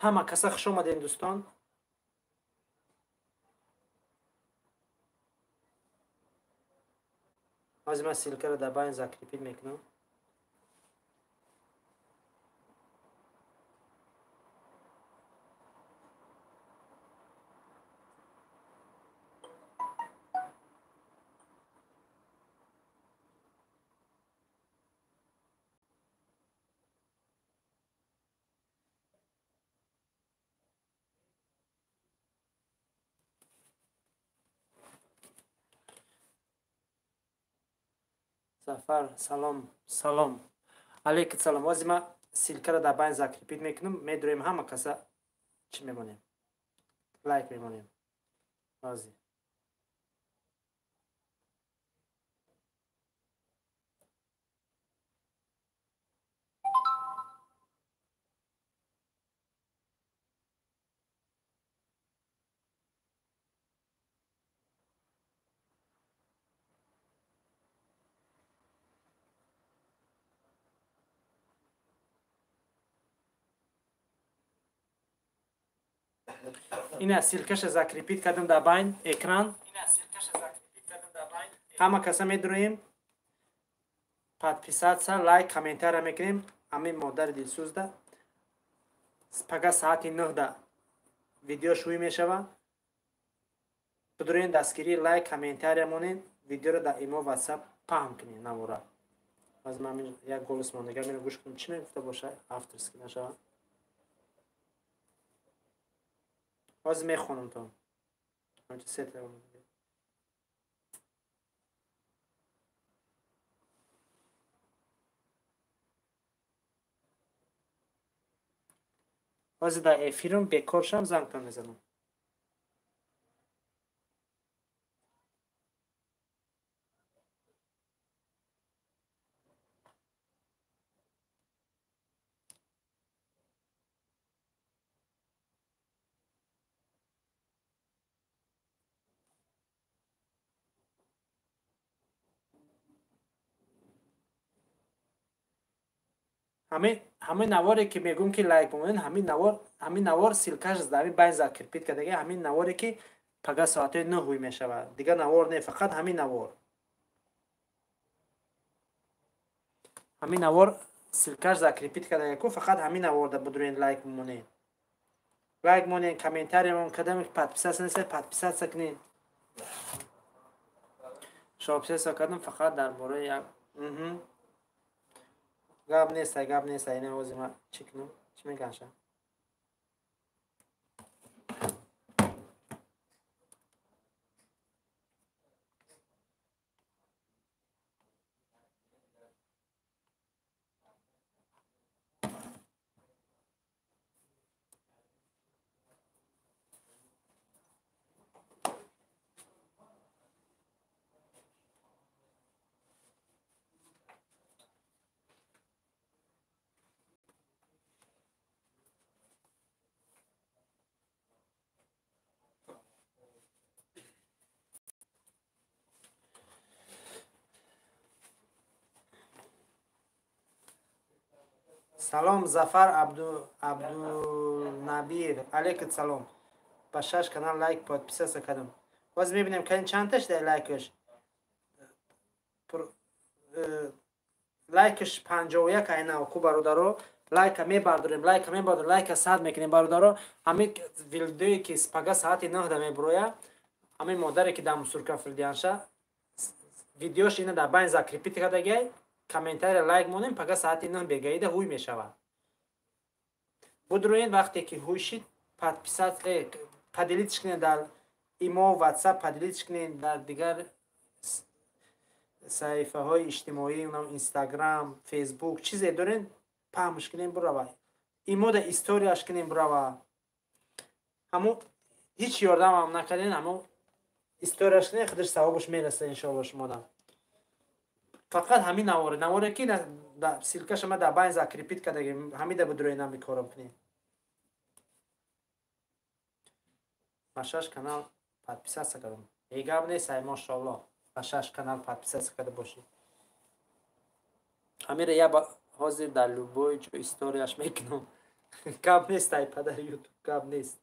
Ҳама каса хуш омадем, дӯстон. Ҳозир ман ссылкаро дар байн закрепить мекунам. Зафар, салом, салом. Алейкум салом. Ҳозир ман ссылкаро дар байн закрепить мекунам, медурем ҳама каса чӣ мемонем? Лайк мемонем. Ҳозир. Ина ссылкаша закрепить кардам дар байн экран. Ҳама каса медуроем, подписаться, лайк, комментария мекунем. Ҳамин модари дилсӯзда пага саати 9 видео шӯӣ мешава. Бидуроен дастгирӣ, лайк, комментария монед, видеоро дар имо, ватсап паҳн кунед навора. Аз ман як голос мондага мера гӯш кунем, чӣ мегуфта боша, авторский нашава. Ҳозир мехонам то. Ҳозир дар эфирам бекор шам, зангтон мезанам. Ҳамин наворе ки мегӯм ки лайк бимонед, ҳамин навор ссылкаш дар ҳамин байн закрепить кардаги, ҳамин наворе ки пага соатҳои 9 ҳуй мешавад. Дигар навор не, фақат ҳамин навор. Ҳамин навор ссылкаш закрепить кардаги ку, фақат ҳамин наворда бидурен лайк бимонед. Лайк монед, комментария мон кадам подписаться нестед, подписаться кунед. Шопсеса кардам фақат дар бораи як гап нест, гап нест. Ина ҳозир ман чӣ кунам? Чӣ мекашам? Салом, Зафар Абдулнабиев. Алейкум салом. Ба 6 канал лайк, подписаться кардам. Боз мебинем кани чандташ дар лайкаш. Лайкаш 51 айна ку бародаро. Лайка мебардорем, лайка мебардорем, лайка 100 мекунем бародаро. Ҳамин видеое ки пага саати 9 да мебуроя, ҳамин модаре ки дар мусурка фирдиянша, видеош ина дар байн закрепить кардагиай. Комментария лайк монем, пага саати 9 бегаида ҳуй мешавад. Будруен вақте ки ҳуй шид, подписать, поделиться кунед дар имо, ватсап, поделиться кунед дар дигар саҳифаҳои иҷтимоӣ, инстаграм, фейсбук, чизе дорен, паҳмш кунем бурава. Имо да историяш кунем бурава. Ҳамо ҳеҷ ёрдамам накарден, ҳамо историяш кунем, худаш савобаш мераса иншоалло шумода. Фақат ҳамин наворе, наворе ки ссылкаша ма дар байн закрепить кардагим, ҳамида будрои нами кором кунем. Ба 6 канал подписаться кардам. Эй гап нест, ай мошоалло. Ба 6 канал подписаться карда бошӣ. Ҳамира я ҳозир дар любой ҷо историяш мекунам. Гап нест, ай падари ютуб, гап нест.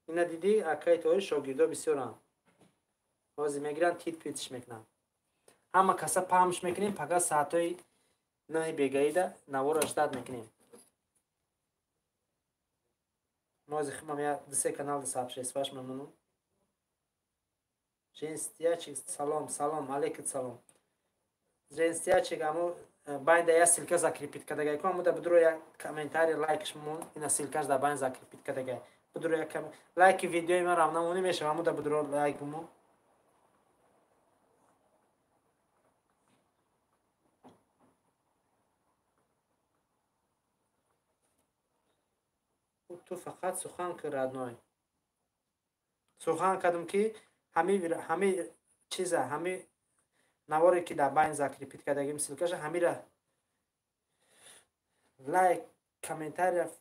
Ина дидӣ, акаи тоҳир шогирдо бисёранд. Ҳозир мегиранд, тит питш мекунанд. Ҳама каса паҳмш мекунем, пага саатҳои 9 бегаида наворро ждат мекунем. Ҳозир химам я ду-се канал сабшестваш мемонам. Женстиячик, салом, салом, алейкум салом. Женстиячик, аму байнда я ссылка закрепить кадагай. Ку амуда будро я комментарий лайкш мон, ина ссылкаш да байн закрепить кадагай. Будро я лайки видеои ма равнамонӣ мешава, амуда будро лайк мон. Ту фақат сухан кир, родной. Сухан кардам ки ҳами чиза, ҳами наворе ки дар байн закрепить кардагим ссылкаша, ҳамира лайк, комментария,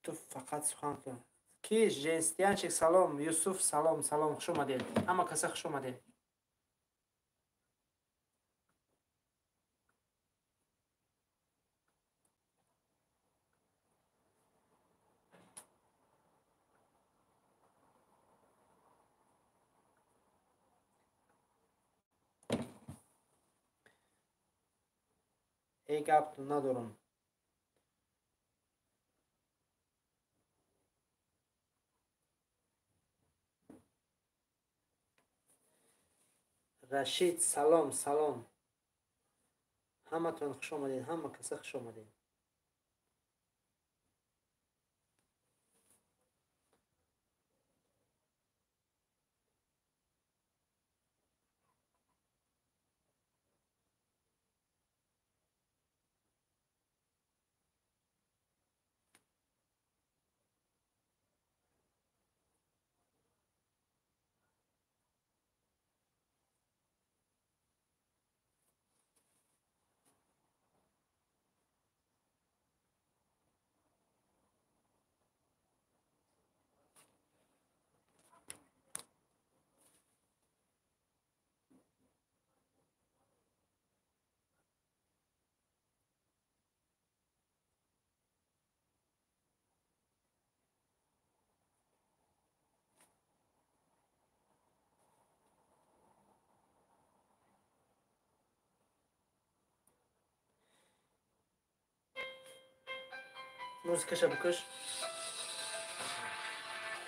ту фақат сухан кун. Ки Женстиянчик, салом, Юсуф, салом, салом, хуш омадед. Ҳама каса хуш омадед. Эй, гап надорам. Рашид, салом, салом. Ҳаматон хуш омадед, ҳама каса хуш омадед. Музикаша бикуш.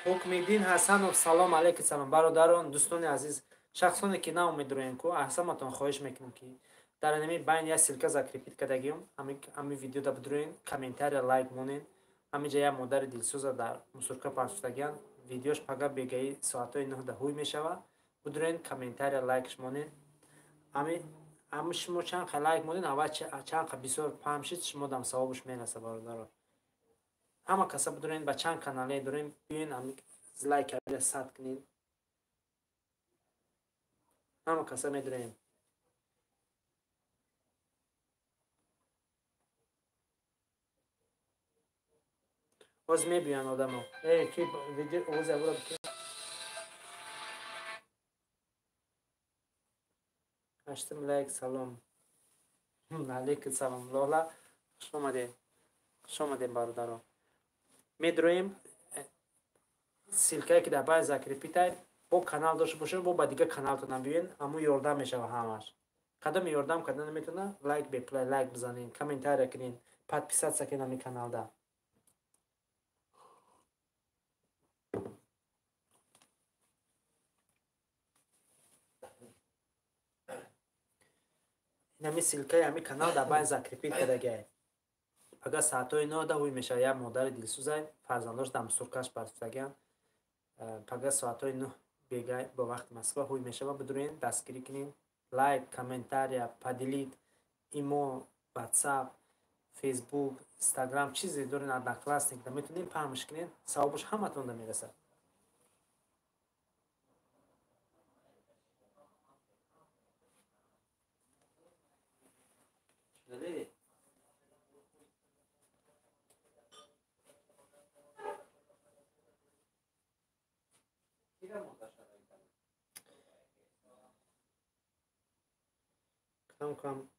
Ҳукмиддин Ҳасанов, салом, алейкум салом. Бародарон, дӯстони азиз, шахсоне ки наумедроем ку, аҳсаматон хоҳиш мекунем ки дар ҳамин байн я ссылка закрепить кардагиём, ҳамин видеода бидроен, комментария лайк монен. Ҳаминҷа як модари дилсӯза дар мусурка пахшудагиян. Видеош пага бегаи соатҳои 9 да ҳуй мешава. Бидроен, комментария лайкш монен. Ҳами шумо чанд қа лайк монен, аввал чанд қа бисёр паҳм шид, шумо дам савобаш мераса, бародарон. Ҳама каса бидорен, ба чанд канале дорем, биёен лайк карда сад кунед. Ҳама каса медорем. Ҳозир мебиёянд одамо. Эй, ки видео овози аввала бикун. Ҳаштум лайк, салом. Алейкум салом, Лола. Хуш омадед. Хуш омадед, бародарон. Медроем ссылкае ки дар байн закрепитай, бо канал дошта бошед, бо ба дигар каналтонам биёен, ҳамун ёрдам мешава ҳамаш. Кадоме ёрдам карда наметавона, лайк беплай, лайк бизанен, комментария кунен, подписаться кунен ҳамин каналда. Ин ҳамин ссылкаи ҳамин канал дар байн закрепит кардагиай. Агар саатҳои 9 да ҳуй мешава, як модари дилсӯзай, фарзандош дар мусуркаш партофтагиян. Пага соатҳои 9 бегай бо вақти Москва ҳуй мешава, бидурен, дастгирӣ кунен, лайк, комментария, поделить, имо, ватсап, фейсбук, инстаграм, чизе дорен, одноклассник да метавонем паҳмш кунен, савобаш ҳаматон да мерасад. Кам кам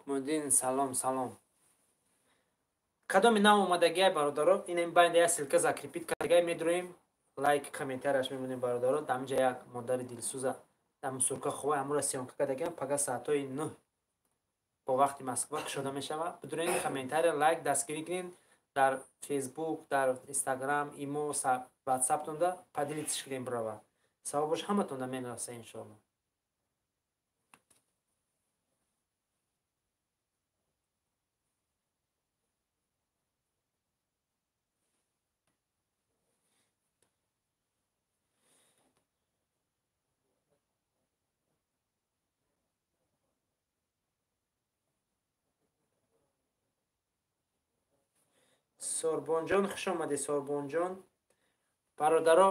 Мудин салом салом. Кадоми нав омадагиай бародаро, ин байнда як ссылка закрепить кардагиай, медроем, лайк комментарияш мемонем бародаро. Дар инҷа як модари дилсӯза дар мусурка ховай, ҳамура съёмка кардагиам, пага соатҳои 9 бо вақти Москва кушода мешавад. Бидурен комментария, лайк дастгирӣ кунед дар Фейсбук, дар Инстаграм, Имо, Ватсаптонда поделитесь кунед бирава. Савобаш ҳаматонда мераса иншоалло. Сорбонҷон хуш омадӣ, Сорбонҷон. Бародаро,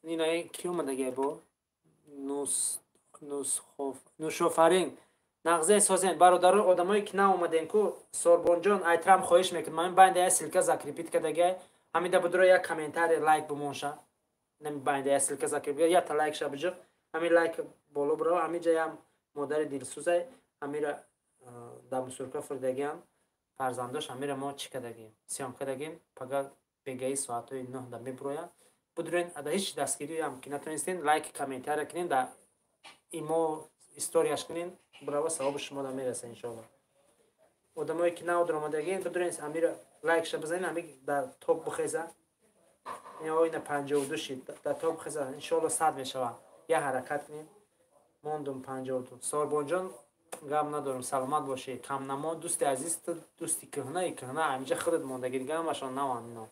инаи ки омадагиай бо? Нушофарин. Нағзе созен. Бародаро, одамое ки наомаден ку, Сорбонҷон, айтрам хоҳиш мекунам. Ҳамин байнда як ссылка закрепить кардагиай. Ҳамида будро як комментарий, лайк бимонша. Ҳамин байнда як ссылка закрепить, якта лайк ша биҷиқ. Ҳамин лайк боло бирава. Ҳамин ҷаям модари дилсӯзай. Ҳамира дар мусурка фурдагиам. Фарзандош ҳамира мо чӣ кардагем? Съёмка кардагем. Пага бегаи соатҳои 9 да мебурояд. Будурен ада ҳеҷ дастгириам ки натонистен, лайк комментария кунен, дар Имо историяш кунен, бирава савоби шумо да мераса иншоалло. Одамое ки нав даромадагин, бидурен ҳамира лайкша бизанен, ҳами дар топ бихеза. Ина 52 шид, дар топ бихеза, иншоалло 100 мешава. Я ҳаракат кунем. Мондум 52. Сорбонҷон, гап надорам, саломат бошед. Камнамо, дӯсти азиз, ту дӯсти кӯҳнаи кӯҳна, ҳаминҷа худат мондаги, дига ҳамашон наванд ино.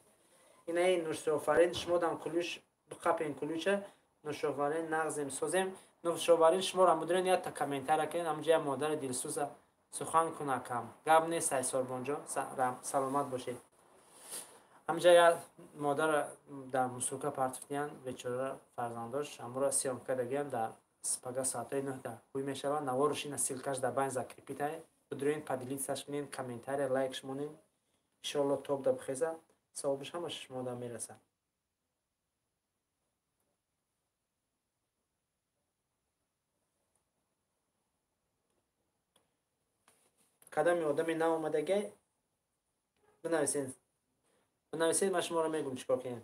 Инаи Нушофарин, шумодам кулюш биқапен кулюча, Нушофарин нағзем созем. Нушофарин, шуморо мудрен якта комментария кунед, ҳаминҷа як модари дилсӯза сухан кунакам. Гап нест ай Сорбонҷон, саломат бошед. Ҳаминҷа як модара дар мусурка партофтиян, бечора фарзандош, ҳамура съёмка кардагиам, дар пага соатҳои 9 да ҳуй мешавад. Наворуш ина ссылкаш дар байн закрепитай. Бидурен поделитсяш кунен, комментария, лайкш монен. Иншоалло топ да бихеза, савобиш ҳамаш шумо да мераса. Кадами одами наомадагиай бинависен. Бинависед, ман шуморо мегӯм чӣ кор кунем.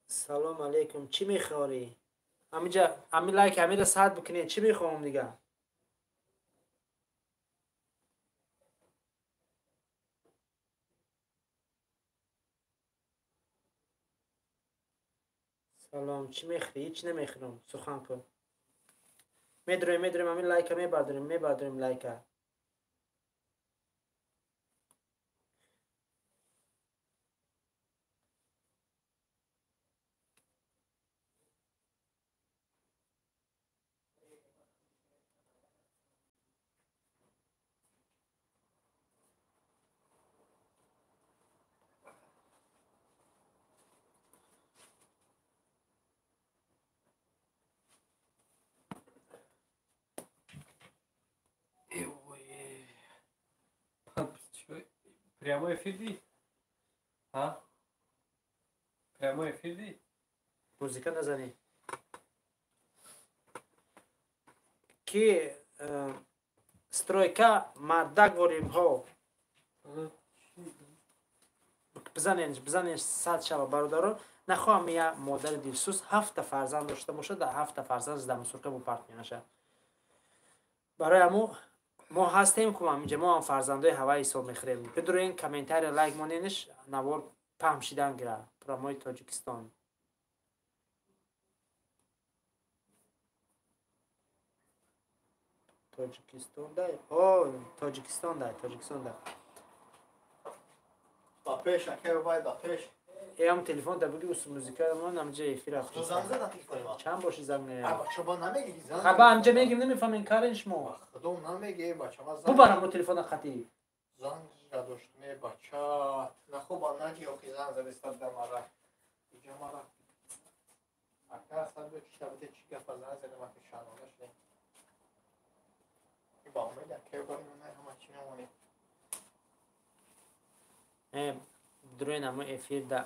Салом алейкум. Чӣ мехоҳӣ? Ҳаминҷа ҳамин лайк ҳаминро сад бикунед. Чӣ мехоҳам дига? Салом, чӣ мехӯрӣ? Ҳеҷ намехӯрам. Сухан кун. Медроем, медроем, ҳамин лайка мебардорем, мебардорем лайка. Прямой эфир? А? Прямой эфир? Музыка назани. Ки стройка мардак ворим ҳо. Бизанен, бизанен сад шава бародаро. Нахоҳам я модари дилсӯз 7 фарзанд дошта бошад, дар 7 фарзанд дар мусурка бупарт меаша. Барои ҳамо мо ҳастем ку ҳаминҷа, мо ҳам фарзандои ҳавай ҳисоб мехӯрем. Бидурен комментария, лайк монениш, навор паҳм шидан гира. Промои Тоҷикистон. Тоҷикистон дай. О, Тоҷикистон дай, Тоҷикистон дай. Ба пеш, акай бай, ба пеш. Эам телефон да буги ус музика мон ҳаминҷа эфир рафт. Ту занг зада телефони ма? Чанд боши занг меяд? А бача ба намегири занг. Хаба ҳаминҷа мегим, намефаҳмем карен шумо. Худом намеги, бача ма занг. Бубарам бо телефона қатӣ. Занг задошт ме бача. Нахоба наги охи занг задистад да мара. Иҷа мара. Дуроин ҳамо эфир да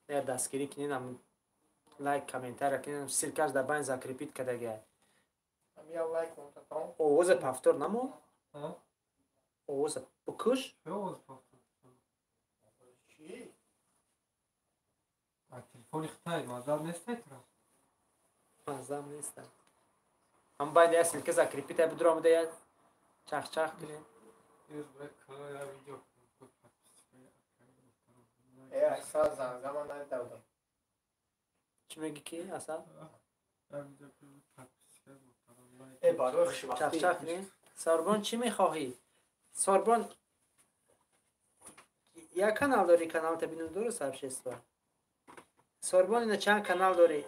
я дастгирӣ кунед, ҳамо лайк, комментария кунед, ссылкаш дар байн закрепить кардагиай. Овоза повтор намо? Овоза бикуш? Телефони хитай маззаб нестай тура? Маззаб нестай. Ҳам байда я ссылка закрепить ай бидуро омада я чах-чах кунед. Чӣ мегӣ ки Асад? Чах-чах кунед. Сорбон чӣ мехоҳӣ? Сорбон як канал дорӣ, каналта бинум дору сообщество. Сорбон ина чанд канал дорӣ?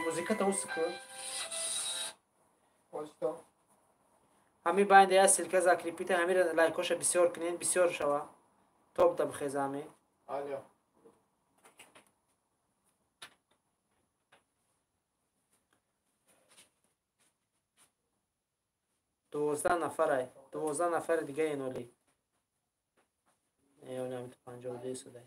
Музиката ус кун. Ҳами байнда я ссылка закрепита, ҳамира лайкоша бисёр кунед, бисёр шава. Топ да бихеза ҳами. Алло. 12 нафарай. 12 нафари дига еноли. Эёли ҳами 52 судай.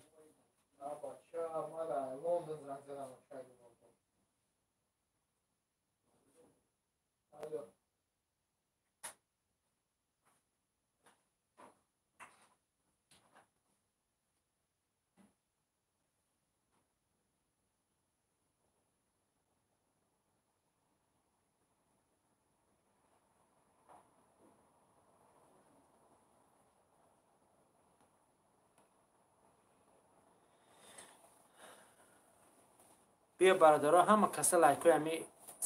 Биё бародаро, ҳама каса лайкҳои ҳами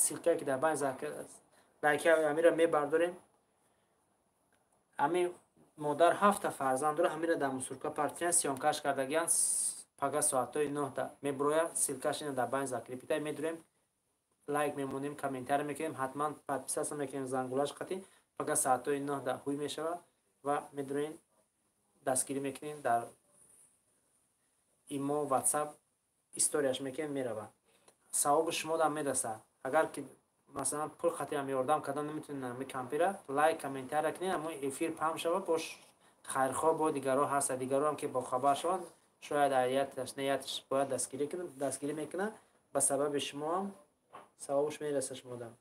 ссылкае ки дар байн лайкҳои ҳамира мебардорем. Ҳами модар 7 фарзанд дора, ҳамира дар мусурка партиян съёмкаш кардагиян, пага соатҳои 9 меброя, ссылкаш ина дар байн закрепита медурем, лайк мемонем, комментария мекунем, ҳатман подписаться мекунем, зангулаш қатӣ, пага соатҳои 9 ҳуй мешавад ва медурем, дастгирӣ мекунем дар имо, ватсап историяш мекунем, меравад. Савоби шумо дам медасад. Агар ки масалан пул қатиам ёрдам кардан наметунед ҳами кампира, лайк, комментария кунед, ҳамо эфир паҳн шавад, бош хайрхоҳ бо дигарҳо ҳастад, дигарҳоам ки бохабар шаванд, шояд аяташ нияташ бояд дастгирӣ кунад, дастгирӣ мекунад, ба сабаби шумоам савобаш мерасад шумодам.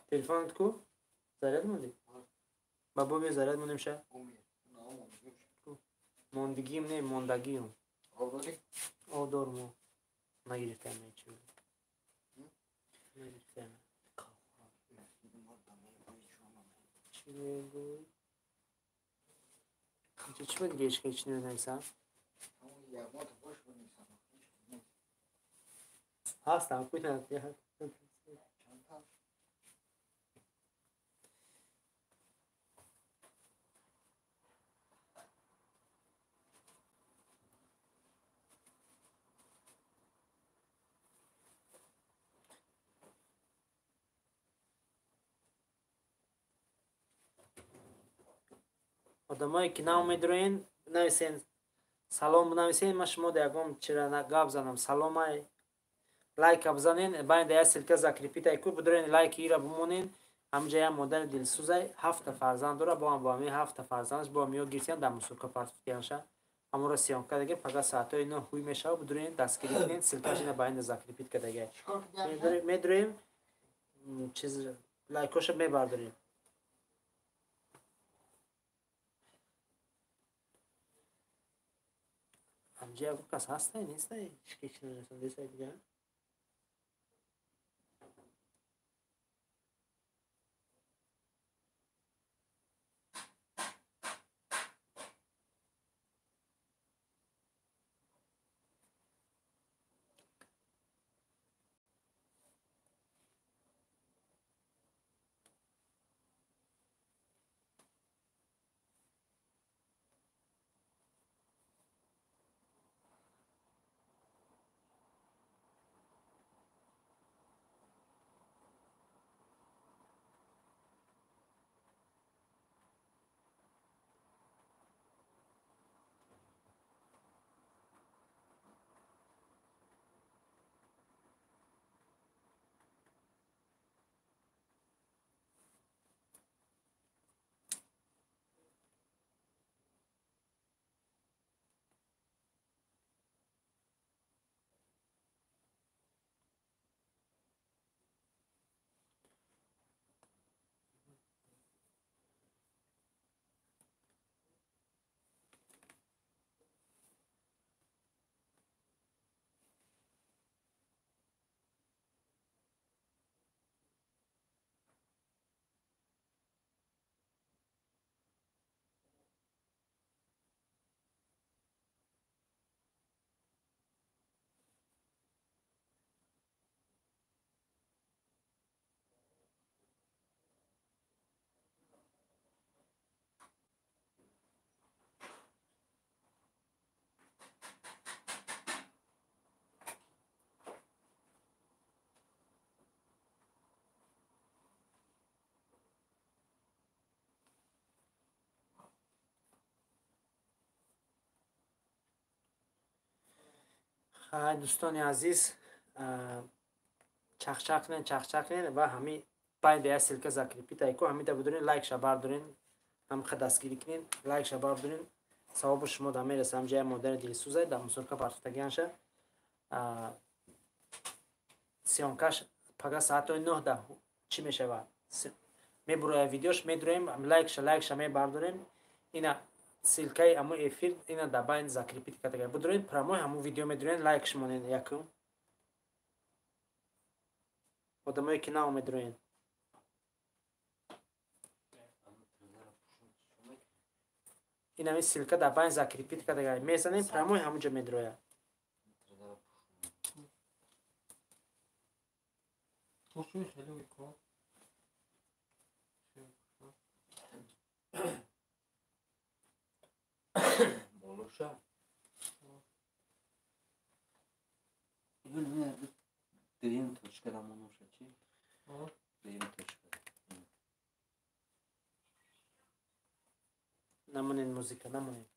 Телефонат ку? Заряд мондӣ? Ба боби заряд мондем ша? Мондигим не, мондагиюм. Об дорум. Нагирифтаем ҳеч. Нагирифтаем. Чӣ мегӯй? Чӣ буд дига ҳеч ҳеч наменависам? Ҳастам, кунад. Одамое ки нав медроен, нависен салом бинависен, ман шумо да ягон чира гап занам. Саломай лайка бизанен, байн да як ссылка закрепитай ку, бидроен лайки ира бимонен. Ҳамҷа як модари дилсӯзай, 7 фарзанд дора, бо ҳам бо ҳамин 7 фарзандаш бо ҳам ё гирифтиян дар мусурка партофтиянша. Ҳамонро съёмка даге, пага соатҳои 9 ҳуй мешавад, бидроен дастгирӣ кунен, ссылкаш ина байн да закрепит кардагай. Медроем, чиз лайкоша мебардорем. Ҳамҷа ягон кас ҳастай, нестай? Ҳеч ки ҳеч нарасондесай дига? Хай, дӯстони азиз, чахчақ кунед, чахчақ кунед ва ҳами байда я ссылка закрепить айко, ҳамида будурин, лайкша бардорин, ҳамқа дастгирӣ кунед, лайкша бардорин, савоби шумо да мераса. Ҳамҷа я модари дилсӯзай дар мусорка партофтагианша. Съёмкаш пага саатҳои 9 да чӣ мешавад? Мебуроя видеош, медуроем, лайкша мебардорем. Ина ссылкаи ҳамун эфир ина дар байн закрепить кардага. Будуроед прямой ҳамун видео медуроед, лайкш монед якум. Одамое ки нав медуроед. Ин ҳамин ссылка дар байн закрепить кардага. Мезанем, прямой ҳамун ҷо медурояд. Болуша. Дуюм точка монуша чи? Дуюм точка. Намонед музика, намонед.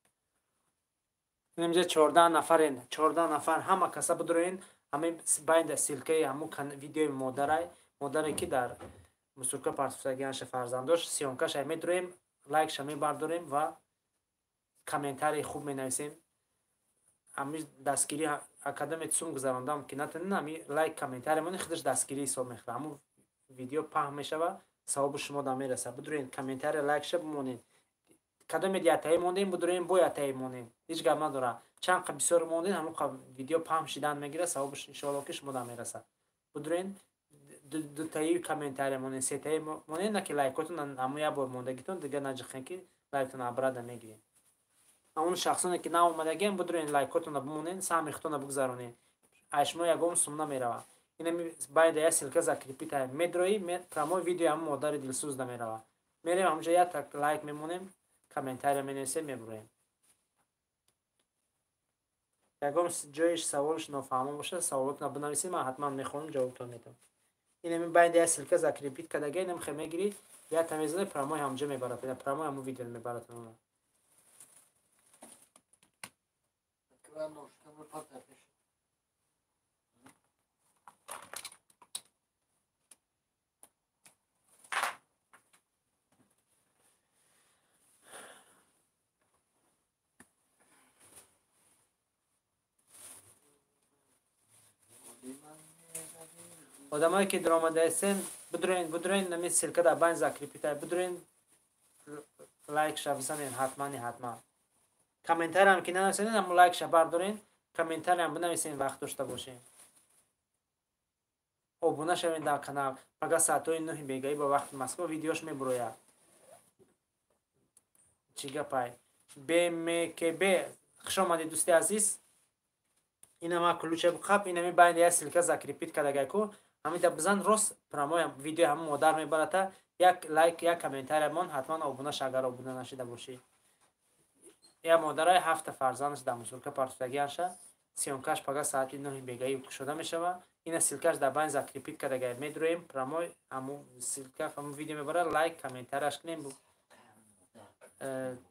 Инҷа 14 нафарен, 14 нафар ҳама каса бидроен, ҳамин байнда ссылкаи ҳамун видеои модарай, модаре ки дар мусурка партофтагианша фарзандош, съёмкаша медроем, лайкша мебардорем ва комментарии хуб менависем. Ҳами дастгирӣ академия сум гузарондам ки натонем, ҳами лайк комментарий монем, худаш дастгирӣ ҳисоб мехӯрад. Ҳамун видео паҳн мешава, савоби шумо да мерасад. Бидроен комментария лайкша бимонед. Кадоме ятаи мондем, бидроен бо ятаи монем. Ҳеҷ гап надорад. Чанд қа бисёр мондем, ҳамун қа видео паҳн шидан мегирад, савобаш иншоалло ки шумо да мерасад. Бидроен дутаи комментария монем, сетаи монем, на ки лайкотон ҳамун як бор мондагитон, дигар наҷиқен ки лайктон абрада мегирем. Ҳамун шахсоне ки нав омадагиам, бидроен лайкотонро бимонед, саҳми худтонро бигзаронед. Аз шумо ягон сум намеравад. Инами байда я ссылка закрепить медрои, прямой видео ҳамун модари дилсӯз да меравад. Мерем ҳамунҷо як лайк мемонем, комментария менависем, мебуроем. Ягон ҷоиш саволш нофаҳмо бошад, саволотонро бинависед, ман ҳатман мехонам, ҷавобтон медиҳам. Инами байда я ссылка закрепить кардага, инам хе мегирӣ, якта мезанӣ, прямой ҳамунҷо мебарад, прямой ҳамун видео мебарад. Одамое ки даромадаестен, бидроен, бидроен, нами ссылка дар байн закрепить, бидроен, лайкша бизанед ҳатмани ҳатман. Комментариям ки нанависед, ҳамун лайкша бардорен, комментариям бинависед вақт дошта бошед. Обуна шавед дар канал. Пага саатҳои 9 бегаӣ ба вақти Москва видеош мебурояд. Чӣ гапай? БМКБ, хуш омадед дӯсти азиз. Инама ключа қап, инами байни я ссылка закрепить кардагайку. Ҳамида бизан рост прямой видео ҳамун модар мебарата. Як лайк, як комментария мон, ҳатман обуна ша агар обуна нашида бошӣ. Я модарай ҳафта фарзандаш дар мусурка партофтагианша, съёмкаш пага саати 9 бегаӣ кушода мешава. Ина ссылкаш дар байн закрепить кардагай. Медроем прямой ҳамун ссылка, ҳамун видео мебарад, лайк, комментарияш кунем.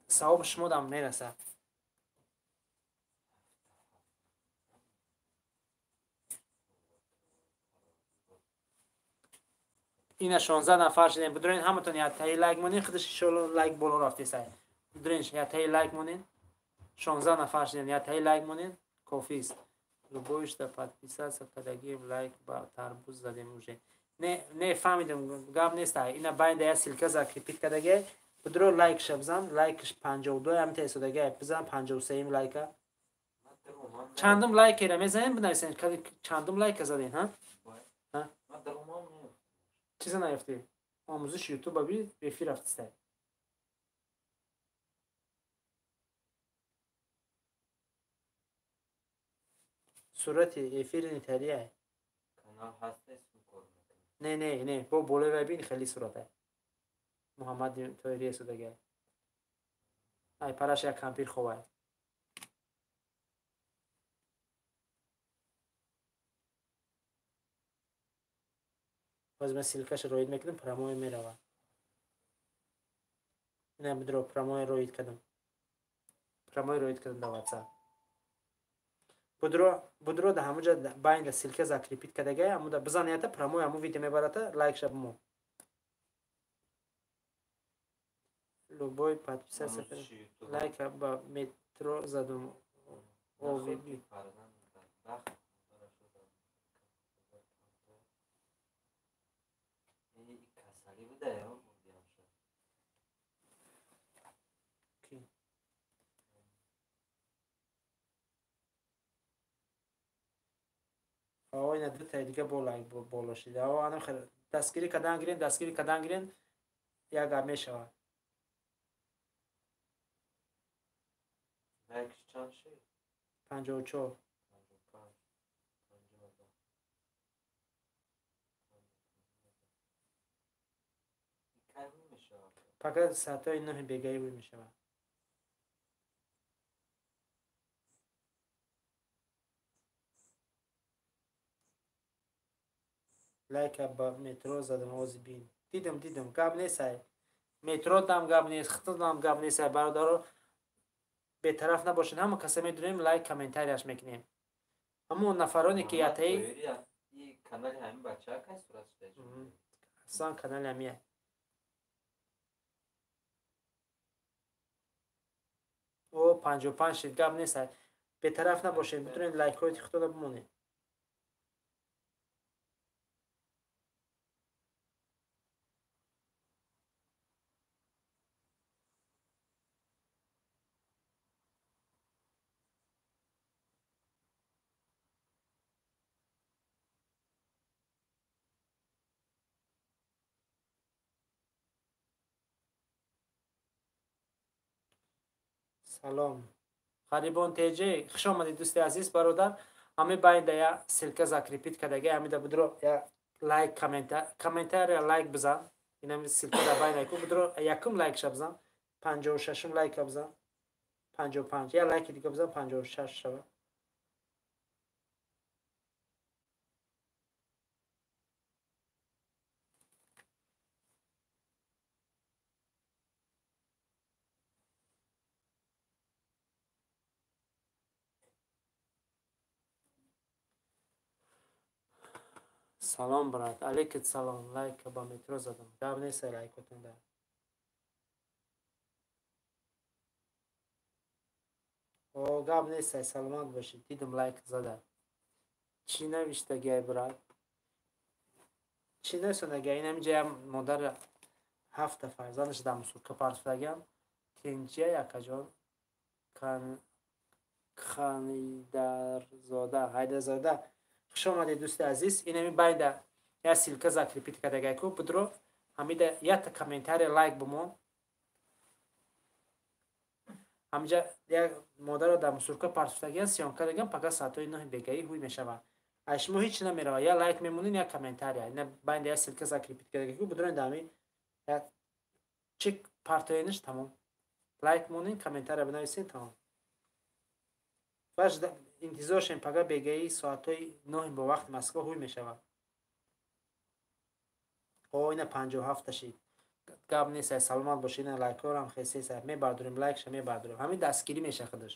Савоби шумо дам мерасад. Ина 16 нафар шудем. Бидроен ҳаматон яктаи лайк монед, худаш иншоалло лайк боло рафтесай. Бидроен яктаи лайк монед. 16 нафар шудем, яктаи лайк монед, кофист. Любой-шда подписаться кардагием, лайк ба тарбуз задем уже. Не, не фаҳмидам, гап нест. Ина байнда я ссылка закрепить кардагиай. Бидро лайкша бизан, лайкш 52 ҳамта истодагиай. Бизан 53-м лайка. Чандум лайкера мезанем, бинависем, чандум лайка задем, ҳа? Ҳа? Чиза наёфтӣ? Омӯзиши ютуба би эфир рафтистай. Сурати эфири ниталияй. Канал ҳаст, кор мекунад. Не, не, не, бо болои вай бин хеле суратай. Муҳаммад Тоирӣ судагай. Ай параш як кампир ховай. Боз ман ссылкаша роид мекунам, прямой мерава. Ина бидро прямой роид кардам. Прямой роид кардам дар WhatsApp. Будро да ҳамуҷа байнда ссылка закрепить кардагай, ҳамуда бизан ята прямой ҳаму видео мебарата, лайкша бимон. Любой подписаться лайка ба метро задум ОВБ. Ина дутаи дига бо лайк боло шид. Анам хел дастгирӣ кардан гирен, дастгирӣ кардан гирен, як гап мешавад. Лайк чанд шид? 54. Пака соатҳои 9 бегаӣ ҳуй мешавад. Лайка ба метро задам ози бин. Дидам, дидам, гап несай. Метро дам гап нест, хитл дам гап несай. Бародаро, бетараф набошед, ҳама каса медонем, лайк комментарияш мекунем. Ҳамон нафароне ки ятаи канали ҳамин бача кай сурат шуда? Аслан канали ҳамия. О 55 шид, гап несай. Бетараф набошед, метавонед лайкҳои худро бимонед. Салом. Ғарибон ТЖ, хуш омадед дӯсти азиз, бародар. Ҳами байнда я ссылка закрепить кардаги, ҳамида будро я лайк комментария лайк бизан. Инами ссылка да байнда ку будро якум лайкша бизан. 56-ум лайка бизан. 55. Я лайки дига бизан 56 шава. Салом, брат. Алейкум салом. Лайка ба метро задам. Гап нест лайкотон да. О, гап нест, саломат бошед. Дидам лайк зада. Чӣ навиштагиай, брат? Чӣ нависондагиай? Ин ҳаминҷа як модар ҳафта фарзандаш дар мусурка партофтагиам. Тинҷия якаҷон Ханидарзода, Ҳайдарзода. Хуш омадед дӯсти азиз. Ин ҳамин байнда як ссылка закрепить кардагай ку будро ҳамида якта комментария лайк бимон. Ҳаминҷа як модарро дар мусурка партофтагиам, съёмка дагиам, пака соатҳои 9 бегаӣ ҳуй мешавад. Аз шумо ҳеч намеравад. Я лайк мемонед, я комментария. Ина байнда як ссылка закрепить кардагай ку будро инда ҳамин як чик партоениш тамом. Лайк монед, комментария бинависед, тамом. Ваш интизор шем пага бегаи соатҳои 9 бо вақти Москва ҳуй мешавад. О, ина 57 шид. Гап нест, саломат бошед, ина лайкҳоро ҳам хесеса мебардорем, лайкша мебардорем. Ҳамин дастгирӣ меша худаш.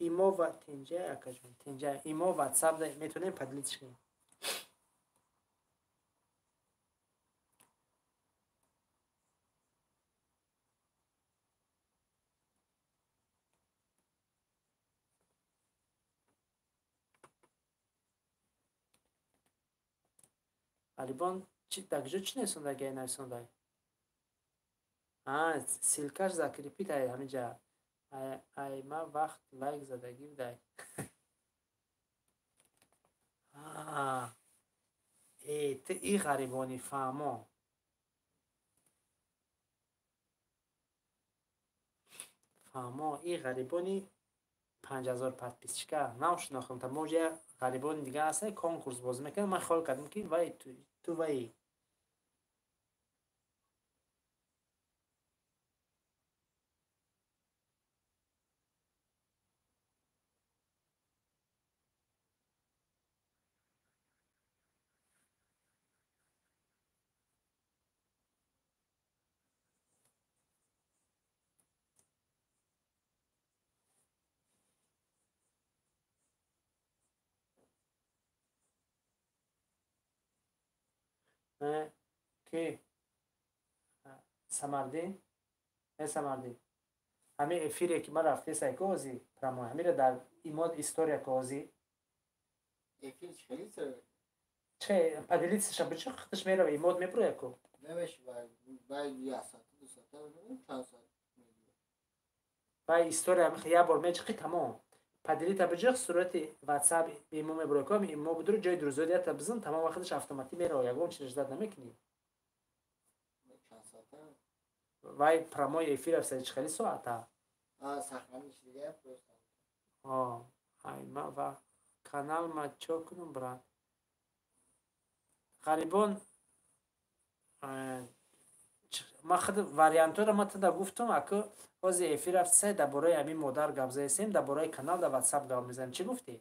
Имо ва тинҷа акаҷон, тинҷа имо WhatsApp метавонем поделиться кунем. Ғарибон дар куҷо чӣ нависондагиай нависондай? Ссылкаш закрепить ай ҳаминҷа. Ай ма вақт лайк задагӣ будай. Э, ту и ғарибони фаҳмо. Фаҳмо, и ғарибони 5000 подписчика. Нав шинохтам, та моҷа як ғарибони дига ҳаста, конкурс бозӣ мекунад. Ман хиёл кардам ки вай ту вай. Ки Самардин? Не Самардин. Ҳамин эфире ки ман рафтесай кози прямой, ҳамира дар имод история кози. Эфир чӣ хеле? Че поделиться ша бичи худаш мерава имод мебуроя ку. Намеши бай як соат, ду соат, чанд соат. Бай история як бор мечиқи тамом. Поделить биҷиқ сурати WhatsApp имо мебуроя ку, имо будуру ҷои друзья ята бизан тамом вақташ автоматӣ мерава, ягон чиз ждать намекунӣ. Чанд соат? Вай прямой эфир афсади чӣ хели соата? А сохраниш дига просто. О, ай ма ва канал ма чо кунум брат? Ғарибон ма худ вариантҳоро ма тада гуфтум, аку ҳозир эфир рафтисай дар бораи ҳамин модар гап заесем, дар бораи канал дар WhatsApp гап мезанем. Чӣ гуфтӣ?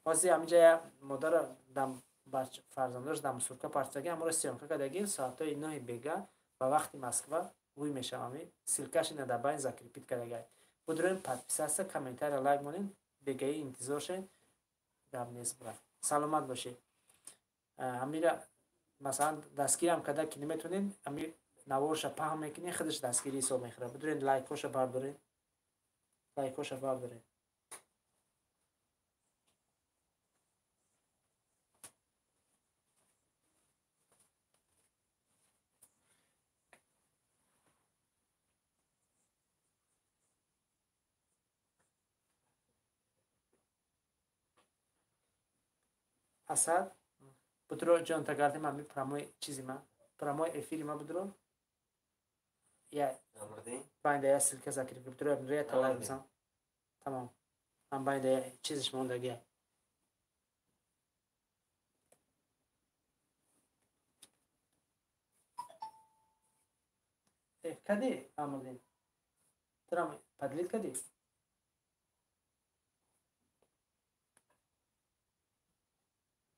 Ҳозир ҳаминҷа я модара дам фарзандош дар мусурка партоги ҳаморо съёмка кардаги соатҳои 9 бега ба вақти Москва ҳуй мешавам. Ҳамин ссылка ш ина дар байн закрепить кардагай. Будурем подписаться, комментария, лайк монем, бегаи интизор шед, гап нест брат. Саломат бошед. Ҳамира масалан дастгирам карда ки наметонед, ҳами наворша паҳн мекунед, худаш дастгирӣ ҳисоб мехӯрад. Бидурен лайкҳоша бардоред. Лайкҳоша бардоред. Асад будро ҷон тагардим ҳами прямой чизи ма, прямой эфири ма будро. Я байнда я ссылка закрепи будро, я талай бизан. Тамом. Ҳам байнда я чизиш мондагия. Кади Амрдин? Трам подлит кади?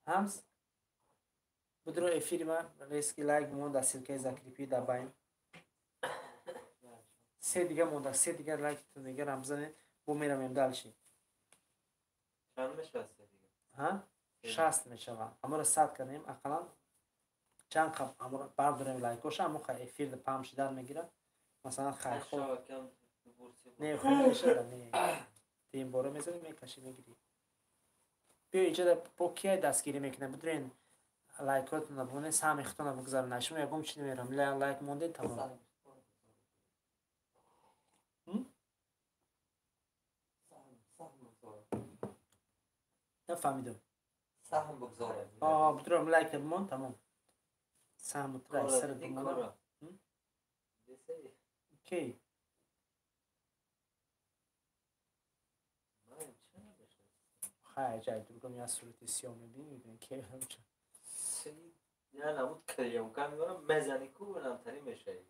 Ҳамс будро эфири ма резки лайк монда, ссылка и закрепи дар байн. Се дига монда, се дига лайктон дига рам бизанед, бо меравем дальше. Чанд мешавад се дига? Ҳа? 60 мешавад. Ҳаморо 100 кардем, ақаллан чанд қаб ҳаморо бардорем лайкоша, ҳамо хай эфир паҳм шидан мегирад. Масалан хайрхо. Не, хуб мешавад, не. Дим бора мезанӣ, мекашӣ, мегирӣ. Биё иҷода бо кияй дастгирӣ мекунад? Бидурен лайкотона бимонед, саҳми худтона бигзаронед. Шумо ягон чи намерам. Лайк мондед тамом. Нафаҳмидам. Саҳм бигзоред. Оҳ, бидурам лайк бимон тамом. Саҳм тра сар бимон. Кей? Хай ҷай другом я сурати сиёҳ мебинӣ, мебинӣ ки Я намуд клеёнка меорам, мезанӣ ку намтарӣ мешавӣ.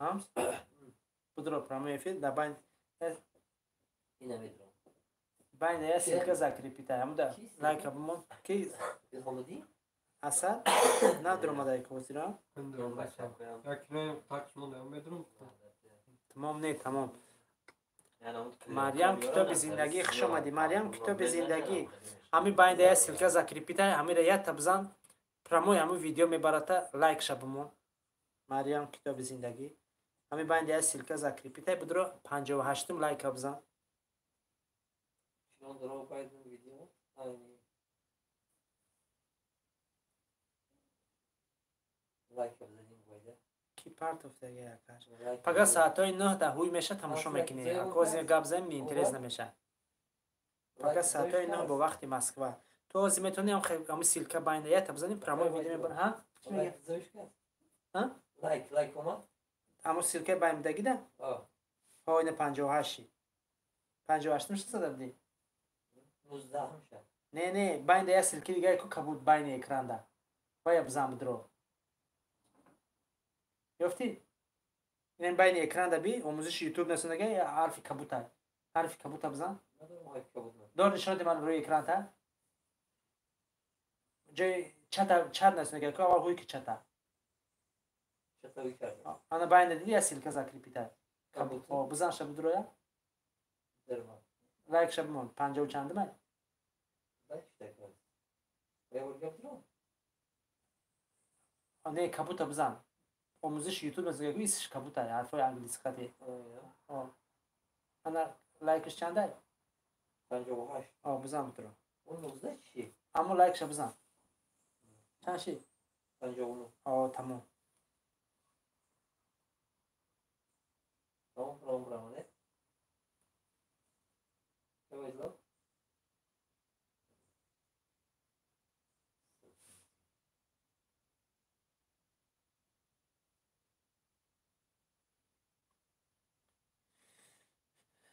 Ҳамс? Будро прямой эфир дар байн Ина медурам. Байна я ссылка закрепита. Ҳамуда лайка бимон. Ки Асад надуромадай козира? Тамом не, тамом. Марьям китоби зиндагӣ хуш омадӣ. Марьям китоби зиндагӣ. Ҳами байнда я ссылка закрепита, ҳамира якта бизан, прямой ҳамин видео мебарата, лайкша бимон. Марьям китоби зиндагӣ. Ҳами байнда я ссылка закрепита, будро 58-ум лайка бизан. Ки партофтага якаш. Пага соатҳои 9 дар ҳуй меша тамошо мекунӣ. Акози гап занем интерес намеша. Пага соатҳои 9 бо вақти Москва. Ту ҳозир метавонӣ ҳам ссылка байна якта бизанӣ, прямой видео мебар. Ҳа? Чӣ мегӯяд? Ҳа? Лайк, лайк омад? Аммо ссылка и байн будагида? Ҳо, ина 58. 58 шуда зада будӣ? 19 ша. Не, не, байнда як ссылка и дигаре ку кабуд байни экранда. Вая бизан будро. Ёфтӣ? Ин байни экранда би омӯзиши YouTube насондага ҳарфи кабута. Ҳарфи кабута бизан. Дор нишон диҳ ман рӯи экранта. Ҷои чата чат насондага ку аввал ҳуй ки чата. Ана байнда диди я ссылка закрепита. Кабут. О, бизан ша будроя? Лайкша бимон. 50 чандимай? Не, кабута бизан. Омӯзиши ютуб исш кабута, ҳарфҳои англиси хати. Ана лайкаш чандай? 58. Бизан бутро. Аммо лайкша бизан. Чанд шид? 59. Тамом. Тамом, не?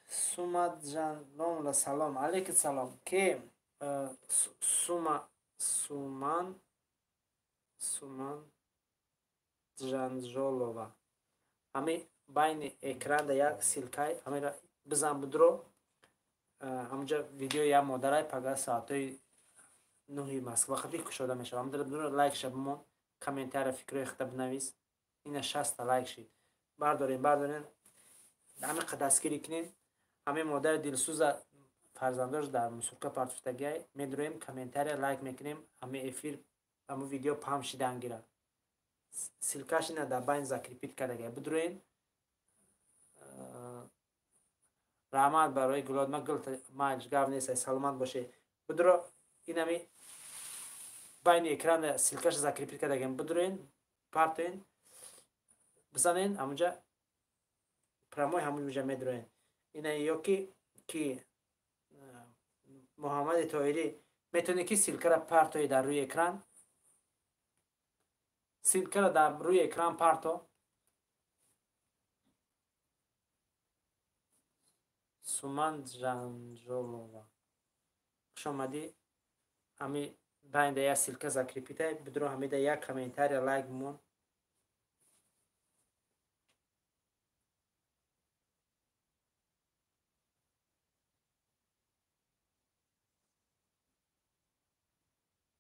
Сумаджанломла салом. Алейкум салом. Ки Сума Суман Суман Джанжолова. Ами байни экранда як ссылкай амира бизан будро. Ҳамҷа видео як модарай пага соатҳои 9 Москва хати кушода мешавад. Ҳамдара будро лайкша бимон, комментария фикрҳои худта бинавис. Ина 60 лайк шид. Бардорем, бардорем. Ҳамин қад дастгирӣ кунем. Ҳамин модари дилсӯза фарзандош дар мусурка партофтагиай медроем, комментария лайк мекунем, ҳамин эфир, ҳамин видео паҳм шидан гирад. Ссылкаш ина дар байн закрепить кардагиай. Бидроем. Раҳмат барои гулот, ма гул маҷ гав нест, саломат бошед. Бидро инами байни экран ссылкаш закрепить кардагиам. Бидроен, партоен, бизанен, ҳамунҷа прямой ҳамунҷа медроен. Ина ёки ки Муҳаммади Тоҳирӣ метавонӣ ки ссылкара партои дар рӯи экран, ссылкара дар рӯи экран парто. Суман Ҷанжолова, хуш омадӣ. Ҳами байнда як ссылка закрепитай, бидро ҳамида як комментария лайк бимон.